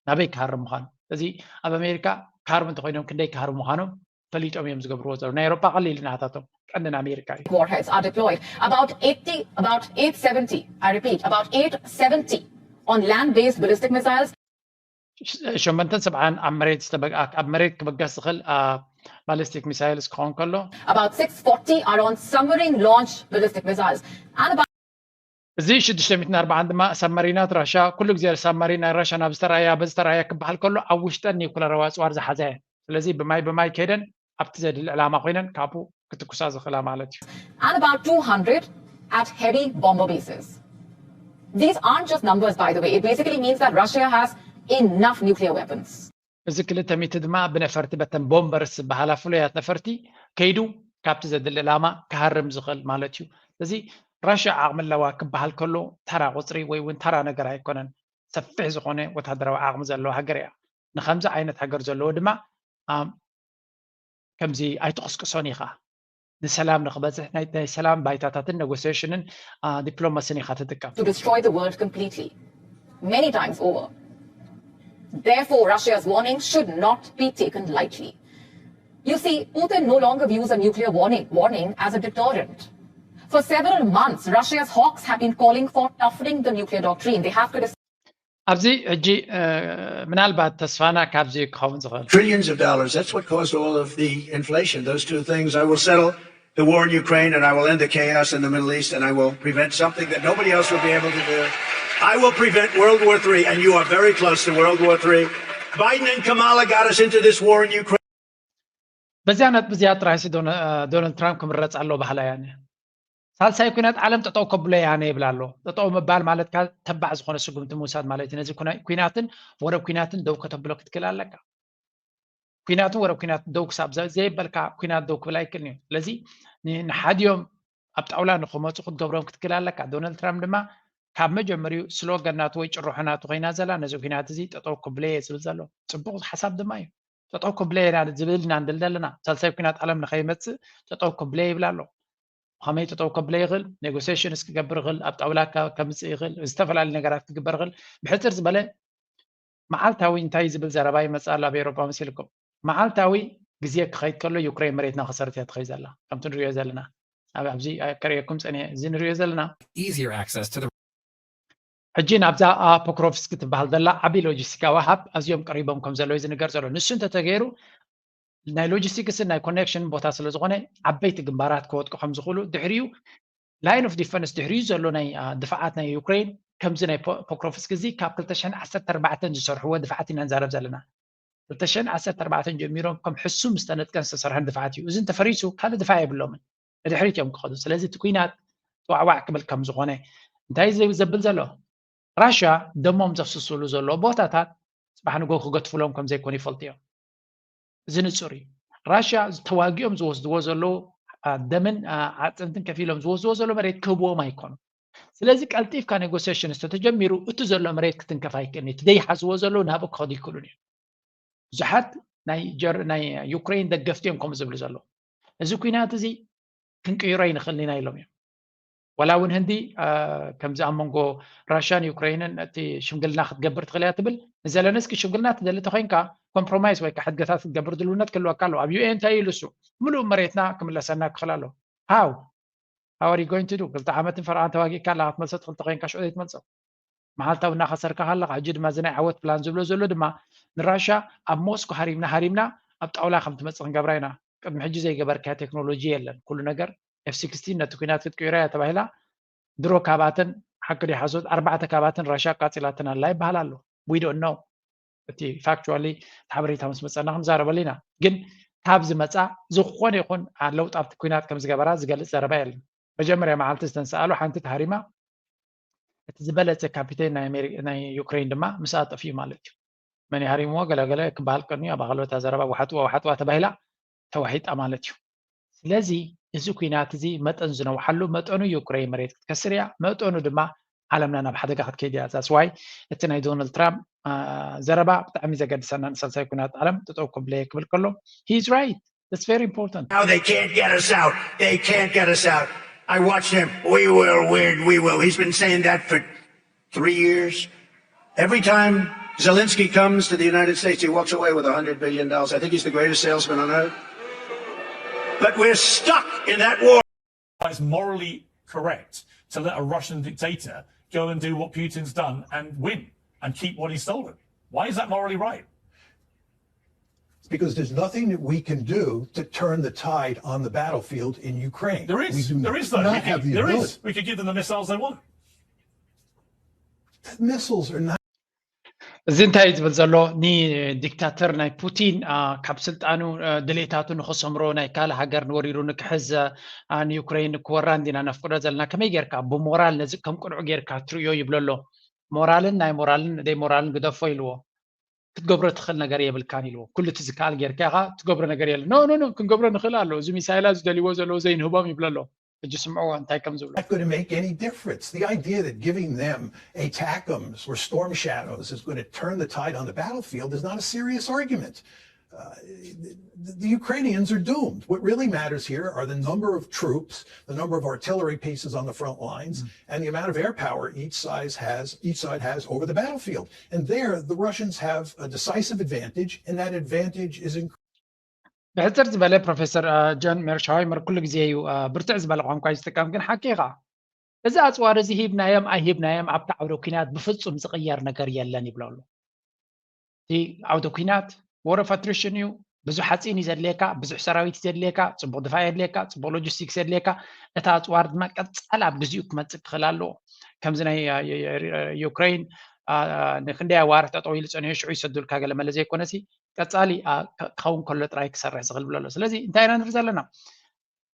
ናበይ ክሃርም ምዃኑ። እዚ ኣብ ኣሜሪካ ክሃርሙ እንተኮይኖም ክንደይ ክሃርሙ ምዃኖም ፈሊጦም እዮም ዝገብርዎ ዘለዉ። ናይ ኤሮፓ ቀሊል ናታቶም፣ ቀንዲ ንኣሜሪካ እዩ። Warheads are deployed. About eighty, about eight seventy, I repeat, about eight seventy on land-based ballistic missiles. ሸመንተን ሰብዓን ኣብ መሬት ዝተበ- ኣብ መሬት ክበገስ ዝኽእል ባሊስቲክ ሚሳይልስ ክኸውን ከሎ About six forty are on submarine-launched ballistic missiles. And about እዚ ሽዱሽተ ሚእትን ኣርባዓን ድማ ሳብማሪናት ራሻ፣ ኩሉ ግዜ ሳብማሪን ናይ ራሻ ናብ ዝተረኣያ በዚ ተረኣያ ክበሃል ከሎ ኣብ ውሽጠን ኒውክለራዊ ኣፅዋር ዝሓዛ እየን። ስለዚ ብማይ ብማይ ከይደን ኣብቲ ዘድሊ ዕላማ ኮይነን ካብኡ ክትኩሳ ዝኽእላ ማለት እዩ። And about two hundred at heavy bomber bases. These aren't just numbers, by the way. It basically means that Russia has enough nuclear weapons. እዚ ክልተ ሚእቲ ድማ ብነፈርቲ በተን ቦምበርስ ዝበሃላ ፍሉያት ነፈርቲ ከይዱ ካብቲ ዘድሊ ዕላማ ክሃርም ዝኽእል ማለት እዩ። ስለዚ ራሽያ ዓቕሚ ኣለዋ ክበሃል ከሎ ተራ ቁፅሪ ወይ እውን ተራ ነገር ኣይኮነን። ሰፊሕ ዝኾነ ወታደራዊ ዓቕሚ ዘለዋ ሃገር እያ። ንከምዚ ዓይነት ሃገር ዘለዎ ድማ ከምዚ ኣይትቕስቅሶን ኢኻ። ንሰላም ንክበፅሕ ናይ ሰላም ባይታታትን ኔጎሲዬሽንን ዲፕሎማሲን ኢኻ ትጥቀም። to destroy the world completely, many times over. Therefore, Russia's warning should not be taken lightly. You see, Putin no longer views a nuclear warning, warning as a deterrent. For several months, Russia's hawks have been calling for toughening the nuclear doctrine. They have criticized ኣብዚ ሕጂ ምናልባት ተስፋና ካብዚ ክኸውን ዝኽእል trillions of dollars. That's what caused all of the inflation. Those two things. I will settle the war in Ukraine and I will end the chaos in the Middle East and I will prevent something that nobody else will be able to do. I will prevent World War Three, and you are very close to World War Three. Biden and Kamala got us into this war in Ukraine. በዚያ ነጥቢ እዚኣ ጥራይ ሲ ዶናልድ ትራምፕ ክምረፅ ኣለዎ ባህላ እያ። ሳልሳይ ኩናት ዓለም ጠጠው ከብሎ እያ ኣነ ይብል ኣሎ። ጠጠው ምባል ማለት ካ ተባዕ ዝኾነ ስጉምቲ ምውሳድ ማለት እዩ። ነዚ ኩናትን ወረብ ኩናትን ደው ከተብሎ ክትክእል ኣለካ። ኩናትን ወረብ ኩናት ደው ክሳብ ዘይበልካ ኩናት ደው ክብል ኣይክእልን እዩ። ስለዚ ንሓዲኦም ኣብ ጣውላ ንክመፁ ክትገብሮም ክትክእል ኣለካ። ዶናልድ ትራምፕ ድማ ካብ መጀመሪኡ ስሎገን ናቱ ወይ ጭርሖ ናቱ ኮይና ዘላ ነዚ ኩናት እዚ ጠጠው ክብሎ እየ ዝብል ዘሎ። ፅቡቕ ሓሳብ ድማ እዩ። ጠጠው ክብሎ ኢና ዝብል ኢና ንደሊ ዘለና። ሳልሳይ ኩናት ዓለም ንኸይመፅእ ጠጠው ክብሎ ይብል ኣሎ። ከመይ ጠጠው ከብለ ይኽእል? ኔጎሲዬሽንስ ክገብር ይኽእል፣ ኣብ ጣውላ ከምፅእ ይኽእል፣ ዝተፈላለዩ ነገራት ክግበር ይኽእል። ብሕፅር ዝበለ መዓልታዊ እንታይ ዝብል ዘረባ ይመፅእ ኣሎ ኣብ ኤሮፓ መሲልኩም? መዓልታዊ ግዜ ክኸይድ ከሎ ዩክሬን መሬትና ከሰርት እያ ትኸይድ ዘላ። ከምቲ ንሪኦ ዘለና ኣብዚ ከርእየኩም ፀኒሐ እዚ ንሪኦ ዘለና easier access to the ሕጂ ናብዛ ፖክሮቭስክ ትበሃል ዘላ ዓብዪ ሎጂስቲካዊ ሃብ ኣዝዮም ቀሪቦም ከም ዘለዉ ዝንገር ዘሎ። ንሱ እንተተገይሩ ናይ ሎጂስቲክስን ናይ ኮኔክሽን ቦታ ስለ ዝኾነ ዓበይቲ ግንባራት ክወድቁ ከም ዝኽእሉ ድሕሪኡ ላይን ኦፍ ዲፈንስ ድሕሪኡ ዘሎ ናይ ድፍዓት ናይ ዩክሬን ከምዚ ናይ ፖክሮቭስክ እዚ ካብ ክልተ ሽሕን ዓሰርተ ኣርባዕተን ዝሰርሕዎ ድፍዓት ኢና ንዛረብ ዘለና። ክልተ ሽሕን ዓሰርተ ኣርባዕተን ጀሚሮም ከም ሕሱም ዝተነጥቀን ዝተሰርሐን ድፍዓት እዩ። እዚ እንተፈሪሱ ካልእ ድፋዕ የብሎምን፣ ንድሕሪት እዮም ክኸዱ። ስለዚ እቲ ኩናት ዋዕዋዕ ክብል ከም ዝኾነ እንታይ ዘብል ዘሎ ራሽያ ደሞም ዘፍስስሉ ዘለዉ ቦታታት ፅባሕ ንጎ ክገትፍሎም ከም ዘይኮኑ ይፈልጡ እዮም። እዚ ንፁር እዩ። ራሽያ ተዋጊኦም ዝወስድዎ ዘለዉ ደምን ኣፅንትን ከፊሎም ዝወስድዎ ዘለዉ መሬት ክህብዎም ኣይኮኑ። ስለዚ ቀልጢፍካ ኔጎሲዬሽን ዝተተጀሚሩ እቲ ዘሎ መሬት ክትንከፍ ኣይክእልን እዩ። እቲ ዘይሓዝዎ ዘለዉ ናብኡ ክኸዱ ኣይክእሉን እዮም። ብዙሓት ናይ ዩክሬን ደገፍቲ እዮም ከምኡ ዝብሉ ዘለዉ። እዚ ኩናት እዚ ክንቅይሮ ኣይንኽእልን ኢና ኢሎም እዮም። ዋላ እውን ህንዲ ከምዚ ኣብ መንጎ ራሽያን ዩክሬንን እቲ ሽምግልና ክትገብር ትኽእል እያ ትብል። ንዘለንስኪ ሽምግልና ትደሊ ተኮይንካ ኮምፕሮማይስ ወይ ከዓ ሕድገታት ክትገብር ድልውነት ክህልወካ ኣለዎ። ኣብ ዩኤን እንታይ ኢሉ እሱ? ምሉእ መሬትና ክምለሰና ክኽእል ኣለዎ። ሃው ሃው ኣር ዩ ጎይንግ ቱ ዱ? ክልተ ዓመትን ፈረቓን ተዋጊእካ ኣለካ ክትመልሶ ትኽእል ተኮይንካ ሽዑ ዘይትመልሶ? መዓልታዊ እናኸሰርካ ከለካ ሕጂ ድማ እዚ ናይ ዓወት ፕላን ዝብሎ ዘሎ ድማ ንራሻ ኣብ ሞስኮ ሃሪምና ሃሪምና ኣብ ጣውላ ከም ትመፅእ ክንገብራ ኢና። ቅድሚ ሕጂ ዘይገበርካዮ ቴክኖሎጂ የለን። ኩሉ ነገር ኤፍ ሲክስቲን ነቲ ኩናት ክትቅይሮ እያ ተባሂላ ድሮ ካባትን ሓቂ ዲ ሓሶት ኣርባዕተ ካባትን ራሻ ኣቃፂላትን ኣላ ይበሃል ኣሎ። We don't know። እቲ ፋክቹዋሊ እቲ ሓበሬታ ምስ መፀና ክንዛረበሉ ኢና። ግን ካብ ዝመፃ ዝኾነ ይኹን ለውጢ ኣብቲ ኩናት ከም ዝገበራ ዝገልፅ ዘረባ የለን። መጀመርያ መዓልቲ ዝተንሰኣሉ ሓንቲ ተሃሪማ እቲ ዝበለፀ ካፒቴን ናይ ዩክሬን ድማ ምስ ኣጠፍዩ ማለት እዩ። መን ሃሪምዎ ገለገለ ክበሃል ቀንዩ ኣብ ኣኸልበታ ዘረባ ዋሓጥዋ ዋሓጥዋ ተባሂላ ተዋሒጣ ማለት እዩ። ስለዚ እዚ ኩናት እዚ መጠን ዝነውሓሉ መጠኑ ዩክሬን መሬት ክትከስር እያ፣ መጠኑ ድማ ዓለምና ናብ ሓደጋ ክትከይድ እያ። ዛስ ዋይ እቲ ናይ ዶናልድ ትራምፕ ዘረባ ብጣዕሚ ዘገድሰና ንሳልሳይ ኩናት ዓለም ጠጠው ክብለየ ክብል ከሎ he's right. That's very important. Now they can't get us out. They can't get us out. I watched him. We will win. We will. He's been saying that for three years. Every time Zelensky comes to the United States, he walks away with a hundred billion dollars. I think he's the greatest salesman on earth. But we're stuck in that war. It's morally correct to let a Russian dictator go and do what Putin's done and win and keep what he's stolen. Why is that morally right? Because there's nothing that we can do to turn the tide on the battlefield in Ukraine. There is. We do there is, though. not We could, have the there ability. Is. We could give them the missiles they want. The missiles are not. እዚ እንታይ እዩ ዝብል ዘሎ? ንዲክታተር ናይ ፑቲን ካብ ስልጣኑ ድሌታቱ ንክሰምሮ ናይ ካልእ ሃገር ንወሪሩ ንክሕዝ ንዩክሬን ክወራ እንዲና ነፍቅዶ ዘለና። ከመይ ጌርካ ብሞራል ነዚ ከም ቅኑዕ ጌርካ ትርእዮ ይብሎ ኣሎ። ሞራልን ናይ ሞራልን ደይ ሞራልን ግደፎ ኢልዎ። ክትገብሮ ትኽእል ነገር የብልካን ኢልዎ። ኩሉ እቲ ዝከኣል ጌርካ ኢኻ ትገብሮ ነገር የለን። ኖ ኖ ኖ ክንገብሮ ንኽእል ኣሎ። እዚ ሚሳይላ ዝደልይዎ ዘለዉ ዘይንህቦም ይብሎ ኣሎ። ሕጂ ስምዕዎ እንታይ ከም ዝብሎ። Not going to make any difference. The idea that giving them ATACMS or Storm Shadows is going to turn the tide on the battlefield is not a serious argument. Uh, the, the Ukrainians are doomed. What really matters here are the number of troops, the number of artillery pieces on the front lines, and the amount of air power each side has each side has over the battlefield. And there, the Russians have a decisive advantage, and that advantage is increasing. ብሕፅር ዝበለ ፕሮፌሰር ጆን ሜርሽሃይመር ኩሉ ግዜ እዩ ብርትዕ ዝበለ ቋንቋ እዩ ዝጥቀም። ግን ሓቂ ኢኻ፣ እዚ ኣፅዋር እዚ ሂብናዮም ኣይሂብናዮም ኣብቲ ዓውደ ኩናት ብፍፁም ዝቕየር ነገር የለን ይብሎ ኣሎ። እቲ ዓውደ ኩናት war of attrition እዩ። ብዙሕ ሓፂን እዩ ዘድልየካ፣ ብዙሕ ሰራዊት እዩ ዘድልየካ፣ ፅቡቕ ድፋዕ የድልየካ፣ ፅቡቕ ሎጂስቲክስ የድልየካ። እቲ ኣፅዋር ድማ ቀፃል ኣብ ግዚኡ ክመፅእ ክኽእል ኣለዎ። ከምዚ ናይ ዩክሬን ንክንደይ ኣዋርሕ ጠጠው ኢሉ ፀኒሑ ሽዑ ይሰዱልካ ገለ መለ ዘይኮነሲ ቀፃሊ ክኸውን ከሎ ጥራይ ክሰርሕ ዝኽእል ብሎ ኣሎ። ስለዚ እንታይ ኢና ንርኢ ዘለና?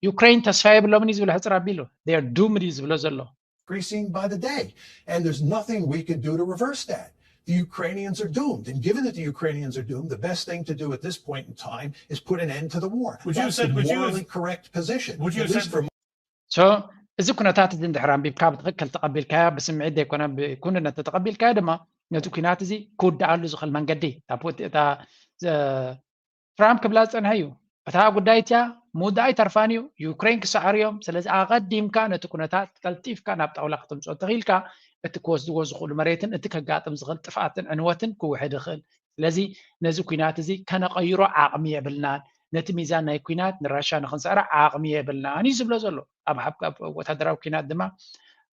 ዩክሬን ተስፋ የብሎምን እዩ ዝብሎ ሕፅር ኣቢሉ። They are doomed እዩ ዝብሎ ዘሎ። Increasing by the day. And there's nothing we can do to reverse that. The Ukrainians are doomed. And given that the Ukrainians are doomed, the best thing to do at this point in time is put an end to the war. Would you have That's said- the would you have- morally correct position. would you At have least said- for So እዚ ኩነታት እዚ እንድሕር ኣንቢብካ ብትኽክል ተቐቢልካዮ፣ ብስምዒት ዘይኮነ ብኩንነት ተቐቢልካዮ ድማ ነቲ ኩናት እዚ ክውድኣሉ ዝኽእል መንገዲ እታ ፖት- እታ ዘ- ትራምፕ ክብላ ዝፀንሐ እዩ። እታ ጉዳይ እቲያ ምውዳእ ኣይተርፋን እዩ። ዩክሬን ክሰዓሩ እዮም። ስለዚ ኣቐዲምካ ነቲ ኩነታት ቀልጢፍካ ናብ ጣውላ ከተምፅኦ እንተኽኢልካ እቲ ክወስድዎ ዝኽእሉ መሬትን እቲ ከጋጥም ዝኽእል ጥፍኣትን ዕንወትን ክውሕድ ይኽእል። ስለዚ ነዚ ኩናት እዚ ከነቐይሮ ዓቕሚ የብልናን። ነቲ ሚዛን ናይ ኩናት ንራሻ ንክንስዕራ ዓቕሚ የብልናን እዩ ዝብሎ ዘሎ። ኣብ ሓብ- ኣብ ወታደራዊ ኩናት ድማ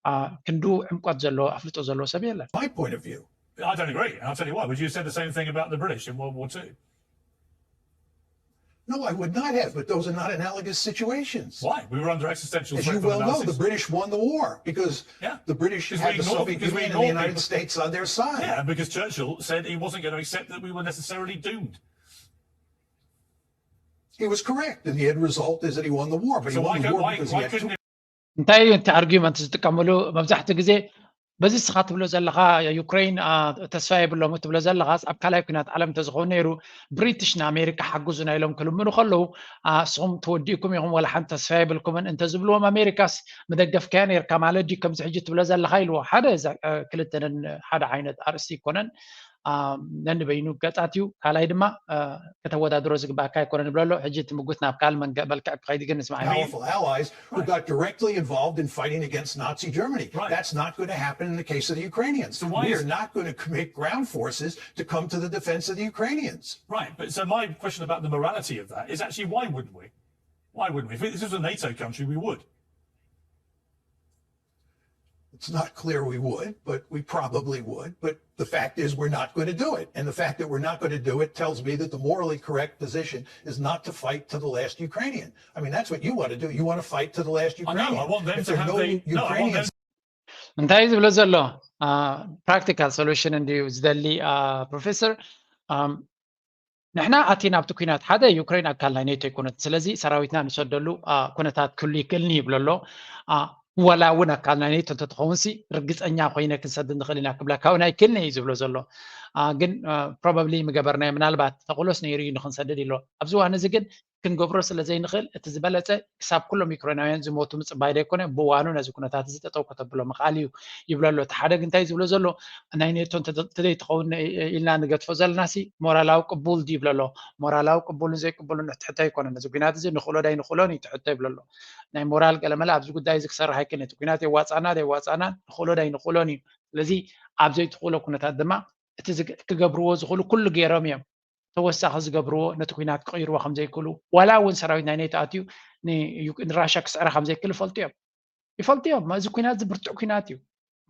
አ፣ ክንዱ ዕምቆት ዘለዎ ኣፍልጦ ዘለዎ ሰብ የለን። my point of view. I don't agree. And I'll tell you why. Would you have said the same thing about the British in World War Two? No, I would not have, but those are not analogous situations. Why? We were under existential As threat you from well the know, Nazis. The British won the war because Yeah. the British Because had we the ignored- Soviet because we Union and the ignored United people. States on their side. Yeah, because Churchill said he wasn't going to accept that we were necessarily doomed. He was correct, and the end result is that he won the war. But So he why, won the could, war why, because why he had two couldn't it እንታይ እዩ እቲ ኣርጊመንት ዝጥቀምሉ? መብዛሕትኡ ግዜ በዚ እስኻ ትብሎ ዘለኻ ዩክሬን አ፣ ተስፋ የብሎም ትብሎ ዘለኻስ ኣብ ካልኣይ ኩናት ዓለም እንተዝኸውን ነይሩ ብሪትሽ ንኣሜሪካ ሓግዙና ኢሎም ክልምኑ ከለዉ አ፣ እስኹም ተወዲእኩም ኢኹም ወላ ሓንቲ ተስፋ የብልኩምን እንተዝብልዎም ኣሜሪካስ ምደገፍካያ ነይርካ ማለት ድዩ ከምዚ ሕጂ ትብሎ ዘለኻ ኢልዎ። ሓደ እዛ አ፣ ክልተ ነን ሓደ ዓይነት ኣርእስቲ ኣይኮነን። ነንበይኑ ገጻት እዩ። ካልኣይ ድማ ከተወዳድሮ ዝግባኣካ ኣይኮነን ይብሎ ኣሎ። ሕጂ እቲ ምጉት ናብ ካልእ መንገ-፣ መልክዕ ክኸይድ ግን ንስማዕ ኢና። Powerful allies who got directly involved in fighting against Nazi Germany. Right. That's not going to happen in the case of the Ukrainians. So why We is- are not going to commit ground forces to come to the defense of the Ukrainians. Right, but so my question about the morality of that is actually, why wouldn't we? Why wouldn't we? If this was a NATO country, we would. It's not clear we would, but we probably would. But the fact is, we're not going to do it. And the fact that we're not going to do it tells me that the morally correct position is not to fight to the last Ukrainian. I mean, that's what you want to do. You want to fight to the last I know. Ukrainian. I want them If to there are have no the. No, I want them. Ukrainians እንታይ እዩ ዝብሎ ዘሎ? ፕራክቲካል ሶሉሽን እንድዩ ዝደሊ ፕሮፌሰር። ንሕና ኣቲ ናብቲ ኩናት፣ ሓደ፣ ዩክሬን ኣካል ናይ ኔቶ ኣይኮነትን። ስለዚ ሰራዊትና ንሰደሉ ኩነታት ክህሉ ይክእልኒ ይብሎ ኣሎ። ዋላ እውን ኣካል ናይ ኔቶ እንተትኸውን ሲ ርግፀኛ ኮይነ ክንሰድድ ንኽእል ኢና ክብለካ እውን ኣይክእልን እዩ ዝብሎ ዘሎ። ግን ፕሮባብሊ ምገበርናዮ፣ ምናልባት ተኽእሎስ ነይሩ እዩ ንክንሰድድ ኢሎ። ኣብዚ እዋን እዚ ግን ክንገብሮ ስለ ዘይንኽእል፣ እቲ ዝበለፀ ክሳብ ኩሎም ዩክሬናውያን ዝሞቱ ምፅባይ ደይኮነ፣ ብዋኑ ነዚ ኩነታት እዚ ጠጠው ከተብሎ ምኽኣል እዩ ይብሎ ኣሎ። እቲ ሓደ ግን እንታይ ዝብሎ ዘሎ፣ ናይ ኔቶ እንተዘይትኸውን ኢልና ንገድፎ ዘለና ሲ ሞራላዊ ቅቡል ድዩ ይብሎ ኣሎ። ሞራላዊ ቅቡልን ዘይቅቡልን ትሕቶ ኣይኮነን። እዚ ኩናት እዚ ንኽእሎ ዳይ ንኽእሎን እዩ ትሕቶ ይብሎ ኣሎ። ናይ ሞራል ገለመለ ኣብዚ ጉዳይ እዚ ክሰርሕ ኣይክእልን። እቲ ኩናት የዋፃና ደይዋፃና ንኽእሎ ዳይ ንኽእሎን እዩ። ስለዚ ኣብ ዘይትኽእሎ ኩነታት ድማ እቲ ክገብርዎ ዝኽእሉ ኩሉ ገይሮም እዮም። ተወሳኺ ዝገብርዎ ነቲ ኩናት ክቕይርዎ ከም ዘይክእሉ፣ ዋላ እውን ሰራዊት ናይ ኔቶ ኣትዩ ንራሻ ክስዕራ ከም ዘይክእል ይፈልጡ እዮም። ይፈልጡ እዮም። እዚ ኩናት እዚ ብርቱዕ ኩናት እዩ።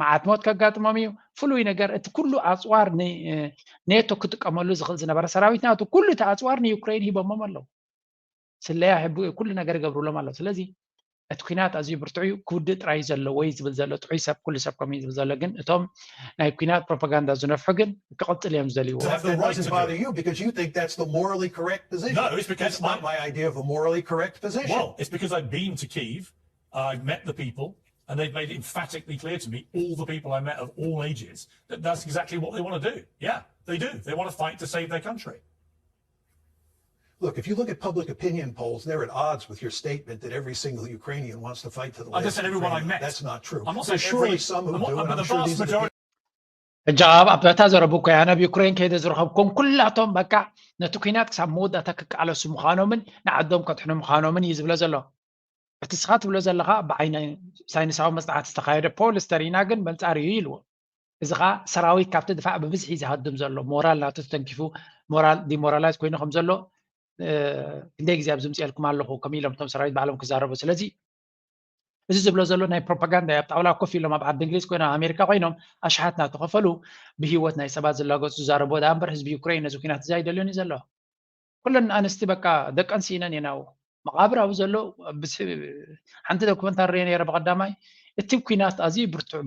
መዓት ሞት ከጋጥሞም እዩ። ፍሉይ ነገር እቲ ኩሉ ኣፅዋር ኔቶ ክጥቀመሉ ዝኽእል ዝነበረ ሰራዊት ናቱ ኩሉ እቲ ኣፅዋር ንዩክሬን ሂቦሞም ኣለዉ። ስለያ ኩሉ ነገር ይገብሩሎም ኣለዉ። ስለዚ እቲ ኩናት ኣዝዩ ብርቱዕ እዩ። ክውድእ ጥራይ እዩ ዘለዎ እዩ ዝብል ዘሎ ጥዑይ ሰብ፣ ኩሉ ሰብ ከምኡ እዩ ዝብል ዘሎ። ግን እቶም ናይ ኩናት ፕሮፓጋንዳ ዝነፍሑ ግን ክቕፅል እዮም ዝደልይዎ። They have the That right doesn't to do bother it. You because you think that's the morally correct position. No, it's because That's not I- my idea of a morally correct position. Well, it's because I've been to Kyiv, I've met the people, and they've made it emphatically clear to me, all the people I met of all ages, that that's exactly what they want to do. Yeah, they do. They want to fight to save their country. Look, if you look at public opinion polls, they're at odds with your statement that every single Ukrainian wants to fight to the I just last said everyone I Ukrainian. met. That's not true. I'm not There's saying surely every, some who I'm not, do, and but I'm the sure vast these are the majority. ሕጂ ኣብ ኣብታ ዘረቡ እኮ እያ ናብ ዩክሬን ከይደ ዝረኸብኩም ኩላቶም በቃ ነቲ ኩናት ክሳብ መወዳእታ ክቃለሱ ምዃኖምን ንዓዶም ከድሕኑ ምዃኖምን እዩ ዝብሎ ዘሎ። እቲ ስኻ ትብሎ ዘለኻ ብዓይነ ሳይንሳዊ መፅናዕቲ ዝተኻየደ ፖል ስተሪና ግን በንፃር እዩ ኢልዎ። እዚ ኸዓ ሰራዊት ካብቲ ድፋዕ ብብዝሒ ዝሃድም ዘሎ ሞራል ናቱ ተተንኪፉ ሞራል ዲሞራላይዝ ኮይኑ ከም ዘሎ ክንደይ ግዜ ኣብዚ ምፅኤልኩም ኣለኹ ከም ኢሎም እቶም ሰራዊት ባዕሎም ክዛረቡ። ስለዚ እዚ ዝብሎ ዘሎ ናይ ፕሮፓጋንዳ ኣብ ጣውላ ኮፍ ኢሎም ኣብ ዓዲ እንግሊዝ ኮይኖም ኣሜሪካ ኮይኖም ኣሽሓት ናተኸፈሉ ብህይወት ናይ ሰባት ዝላገፁ ዝዛረቡ ዳ እምበር ህዝቢ ዩክሬን ነዚ ኩናት እዚ ኣይደልዮን እዩ ዘሎ። ኩለን ኣንስቲ በቃ ደቀን ስኢነን እየን ኣብኡ መቓብር ኣብኡ ዘሎ። ሓንቲ ዶክመንታሪ ርኤ ነይረ ብቐዳማይ። እቲ ኩናት ኣዝዩ ብርቱዕ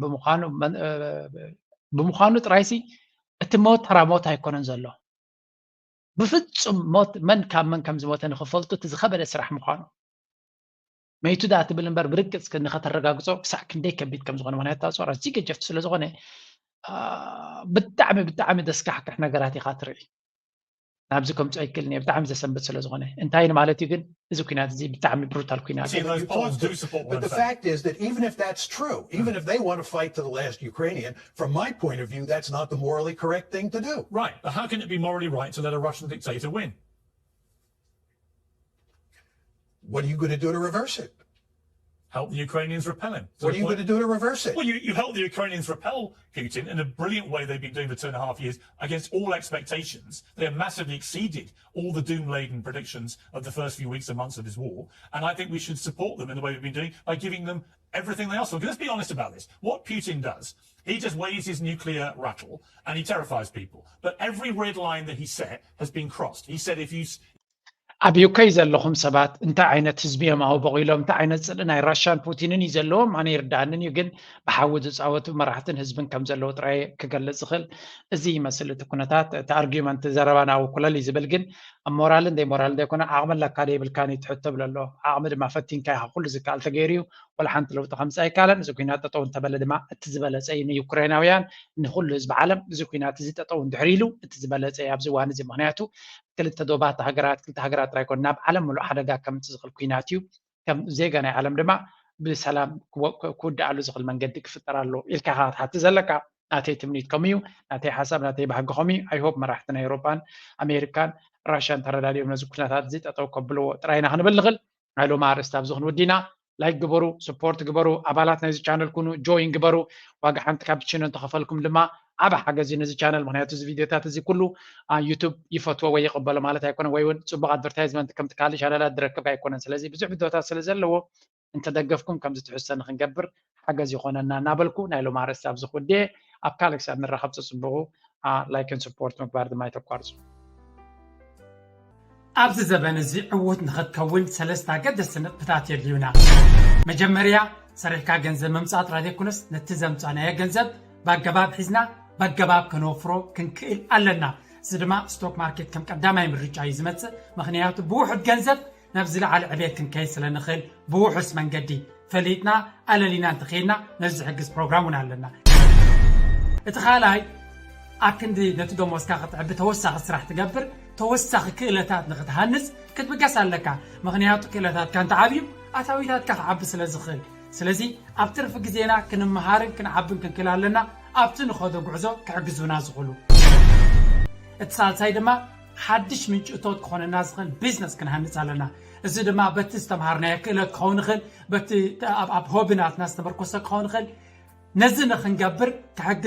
ብምዃኑ ጥራይሲ እቲ ሞት ተራ ሞት ኣይኮነን ዘሎ። ብፍጹም ሞት መን ካብ መን ከም ዝሞተ ንኽፈልጡ እቲ ዝኸበደ ስራሕ ምዃኑ መይቱ ዳ ትብል እምበር ብርግጽ ንኸተረጋግጾ ክሳዕ ክንደይ ከቢድ ከም ዝኾነ። ምክንያቱ ኣጽዋር ኣዝዩ ገጀፍቲ ስለ ዝኾነ ብጣዕሚ ብጣዕሚ ደስካሕክሕ ነገራት ኢኻ ትርኢ። ናብዚ ከምጽኦ ኣይክእልን እየ ብጣዕሚ ዘሰንብድ ስለ ዝኾነ። እንታይ ንማለት እዩ ግን እዚ ኩናት እዚ ብጣዕሚ ብሩታል ኩናት እዩ። But the fact is that even if that's true, even if they want to fight to the last Ukrainian, from my point of view, that's not the morally correct thing to do. Right, but how can it be morally right to let a Russian dictator win? What are you going to do to reverse it? Help the Ukrainians repel him. What are you going to do to reverse it? Well, you, you help the Ukrainians repel Putin in a brilliant way they've been doing for two and a half years against all expectations. They have massively exceeded all the doom-laden predictions of the first few weeks and months of this war. And I think we should support them in the way we've been doing by giving them everything they ask for. Let's be honest about this. What Putin does, he just waves his nuclear rattle and he terrifies people. But every red line that he set has been crossed. He said if you ኣብ ዩከይ ዘለኹም ሰባት እንታይ ዓይነት ህዝቢ እዮም ኣብኡ በቒሎም? እንታይ ዓይነት ጽልኢ ናይ ራሻን ፑቲንን እዩ ዘለዎም? ኣነ ይርድኣንን እዩ፣ ግን ብሓዊ ዝጻወቱ መራሕትን ህዝብን ከም ዘለዉ ጥራይ ክገልጽ ዝኽእል እዚ ይመስል እቲ ኩነታት። እቲ ኣርጊመንት ዘረባ ናብኡ ኩለል እዩ ዝብል፣ ግን ኣብ ሞራልን ደይ ሞራልን ዘይኮነ ዓቕሚ ኣለካ ዶ የብልካን እዩ ትሕቶ ብሎ ኣሎ። ዓቕሚ ድማ ፈቲንካ ኢኻ፣ ኩሉ ዝከኣል ተገይሩ እዩ። ወላ ሓንቲ ለውጢ ከምፅእ ኣይከኣለን። እዚ ኩናት ጠጠው እንተበለ ድማ እቲ ዝበለፀ እዩ ንዩክሬናውያን፣ ንኩሉ ህዝቢ ዓለም። እዚ ኩናት እዚ ጠጠው እንድሕር ኢሉ እቲ ዝበለፀ እዩ ኣብዚ እዋን እዚ። ምክንያቱ ክልተ ዶባት ሃገራት፣ ክልተ ሃገራት ጥራይ ኣይኮነ፣ ናብ ዓለም ሙሉእ ሓደጋ ከምፅእ ዝኽእል ኩናት እዩ። ከም ዜጋ ናይ ዓለም ድማ ብሰላም ክወ-፣ ክውድኣሉ ዝኽእል መንገዲ ክፍጠር ኣለዎ ኢልካ ኢኻ ክትሓትት ዘለካ። ናተይ ትምኒት ከምኡ እዩ። ናተይ ሓሳብ፣ ናተይ ባህጊ ከምኡ እዩ። I hope መራሕቲ ናይ ኤውሮጳን ኣሜሪካን ራሽያን ተረዳዲኦም ነዚ ኩነታት እዚ ጠጠው ከብልዎ ጥራይ ኢና ክንብል ንኽእል። ናይ ሎሚ ኣርእስቲ ኣብዚ ክንውዲና። ላይክ ግበሩ፣ ስፖርት ግበሩ፣ ኣባላት ናይዚ ቻነል ኩኑ፣ ጆይን ግበሩ። ዋጋ ሓንቲ ካፕቺኖ እንተኸፈልኩም ድማ ዓቢ ሓገዝ እዩ ነዚ ቻነል፣ ምኽንያቱ እዚ ቪድዮታት እዚ ኩሉ ዩቱብ ይፈትዎ ወይ ይቕበሎ ማለት ኣይኮነን፣ ወይ እውን ጽቡቕ ኣድቨርታይዝመንት ከምቲ ካልእ ቻነላት ዝረክብ ኣይኮነን። ስለዚ ብዙሕ ቪድዮታት ስለ ዘለዎ እንተደገፍኩም ከምዚ ትሕዝቶ ንክንገብር ሓገዝ ይኾነና እናበልኩ ናይ ሎም ኣርእስቲ ኣብዚ ክውድየ። ኣብ ካልእ ክሳብ ንራኸብ ጽጽብቑ ላይክን ስፖርት ምግባር ድማ ኣይተቋርጹ። ኣብዚ ዘበን እዚ ዕዉት ንኽትከውን ሰለስተ ኣገደስቲ ነጥብታት የድልዩና። መጀመርያ ሰሪሕካ ገንዘብ ምምፃእ ጥራይ ዘይኮነስ ነቲ ዘምፃእናዮ ገንዘብ ብኣገባብ ሒዝና ብኣገባብ ከነወፍሮ ክንክእል ኣለና። እዚ ድማ ስቶክ ማርኬት ከም ቀዳማይ ምርጫ እዩ ዝመፅእ። ምኽንያቱ ብውሑድ ገንዘብ ናብ ዝለዓለ ዕቤት ክንከይድ ስለ ንኽእል ብውሑስ መንገዲ ፈሊጥና ኣለሊና እንተኸይድና ነዚ ዝሕግዝ ፕሮግራም እውን ኣለና። እቲ ካልኣይ ኣብ ክንዲ ነቲ ደሞዝካ ክትዕቢ ተወሳኺ ስራሕ ትገብር ተወሳኺ ክእለታት ንክትሃንፅ ክትብገስ ኣለካ። ምኽንያቱ ክእለታትካ እንተዓብዩ ኣታዊታትካ ክዓቢ ስለ ዝኽእል። ስለዚ ኣብ ትርፊ ግዜና ክንመሃርን ክንዓብን ክንክእል ኣለና ኣብቲ ንኸዶ ጉዕዞ ክሕግዙና ዝኽእሉ። እቲ ሳልሳይ ድማ ሓድሽ ምንጭ እቶት ክኾነና ዝኽእል ቢዝነስ ክንሃንፅ ኣለና። እዚ ድማ በቲ ዝተምሃርናዮ ክእለት ክኸውን ይኽእል፣ በቲ ኣብ ሆቢ ናትና ዝተመርኮሰ ክኸውን ይኽእል። ነዚ ንክንገብር ክሕግዝ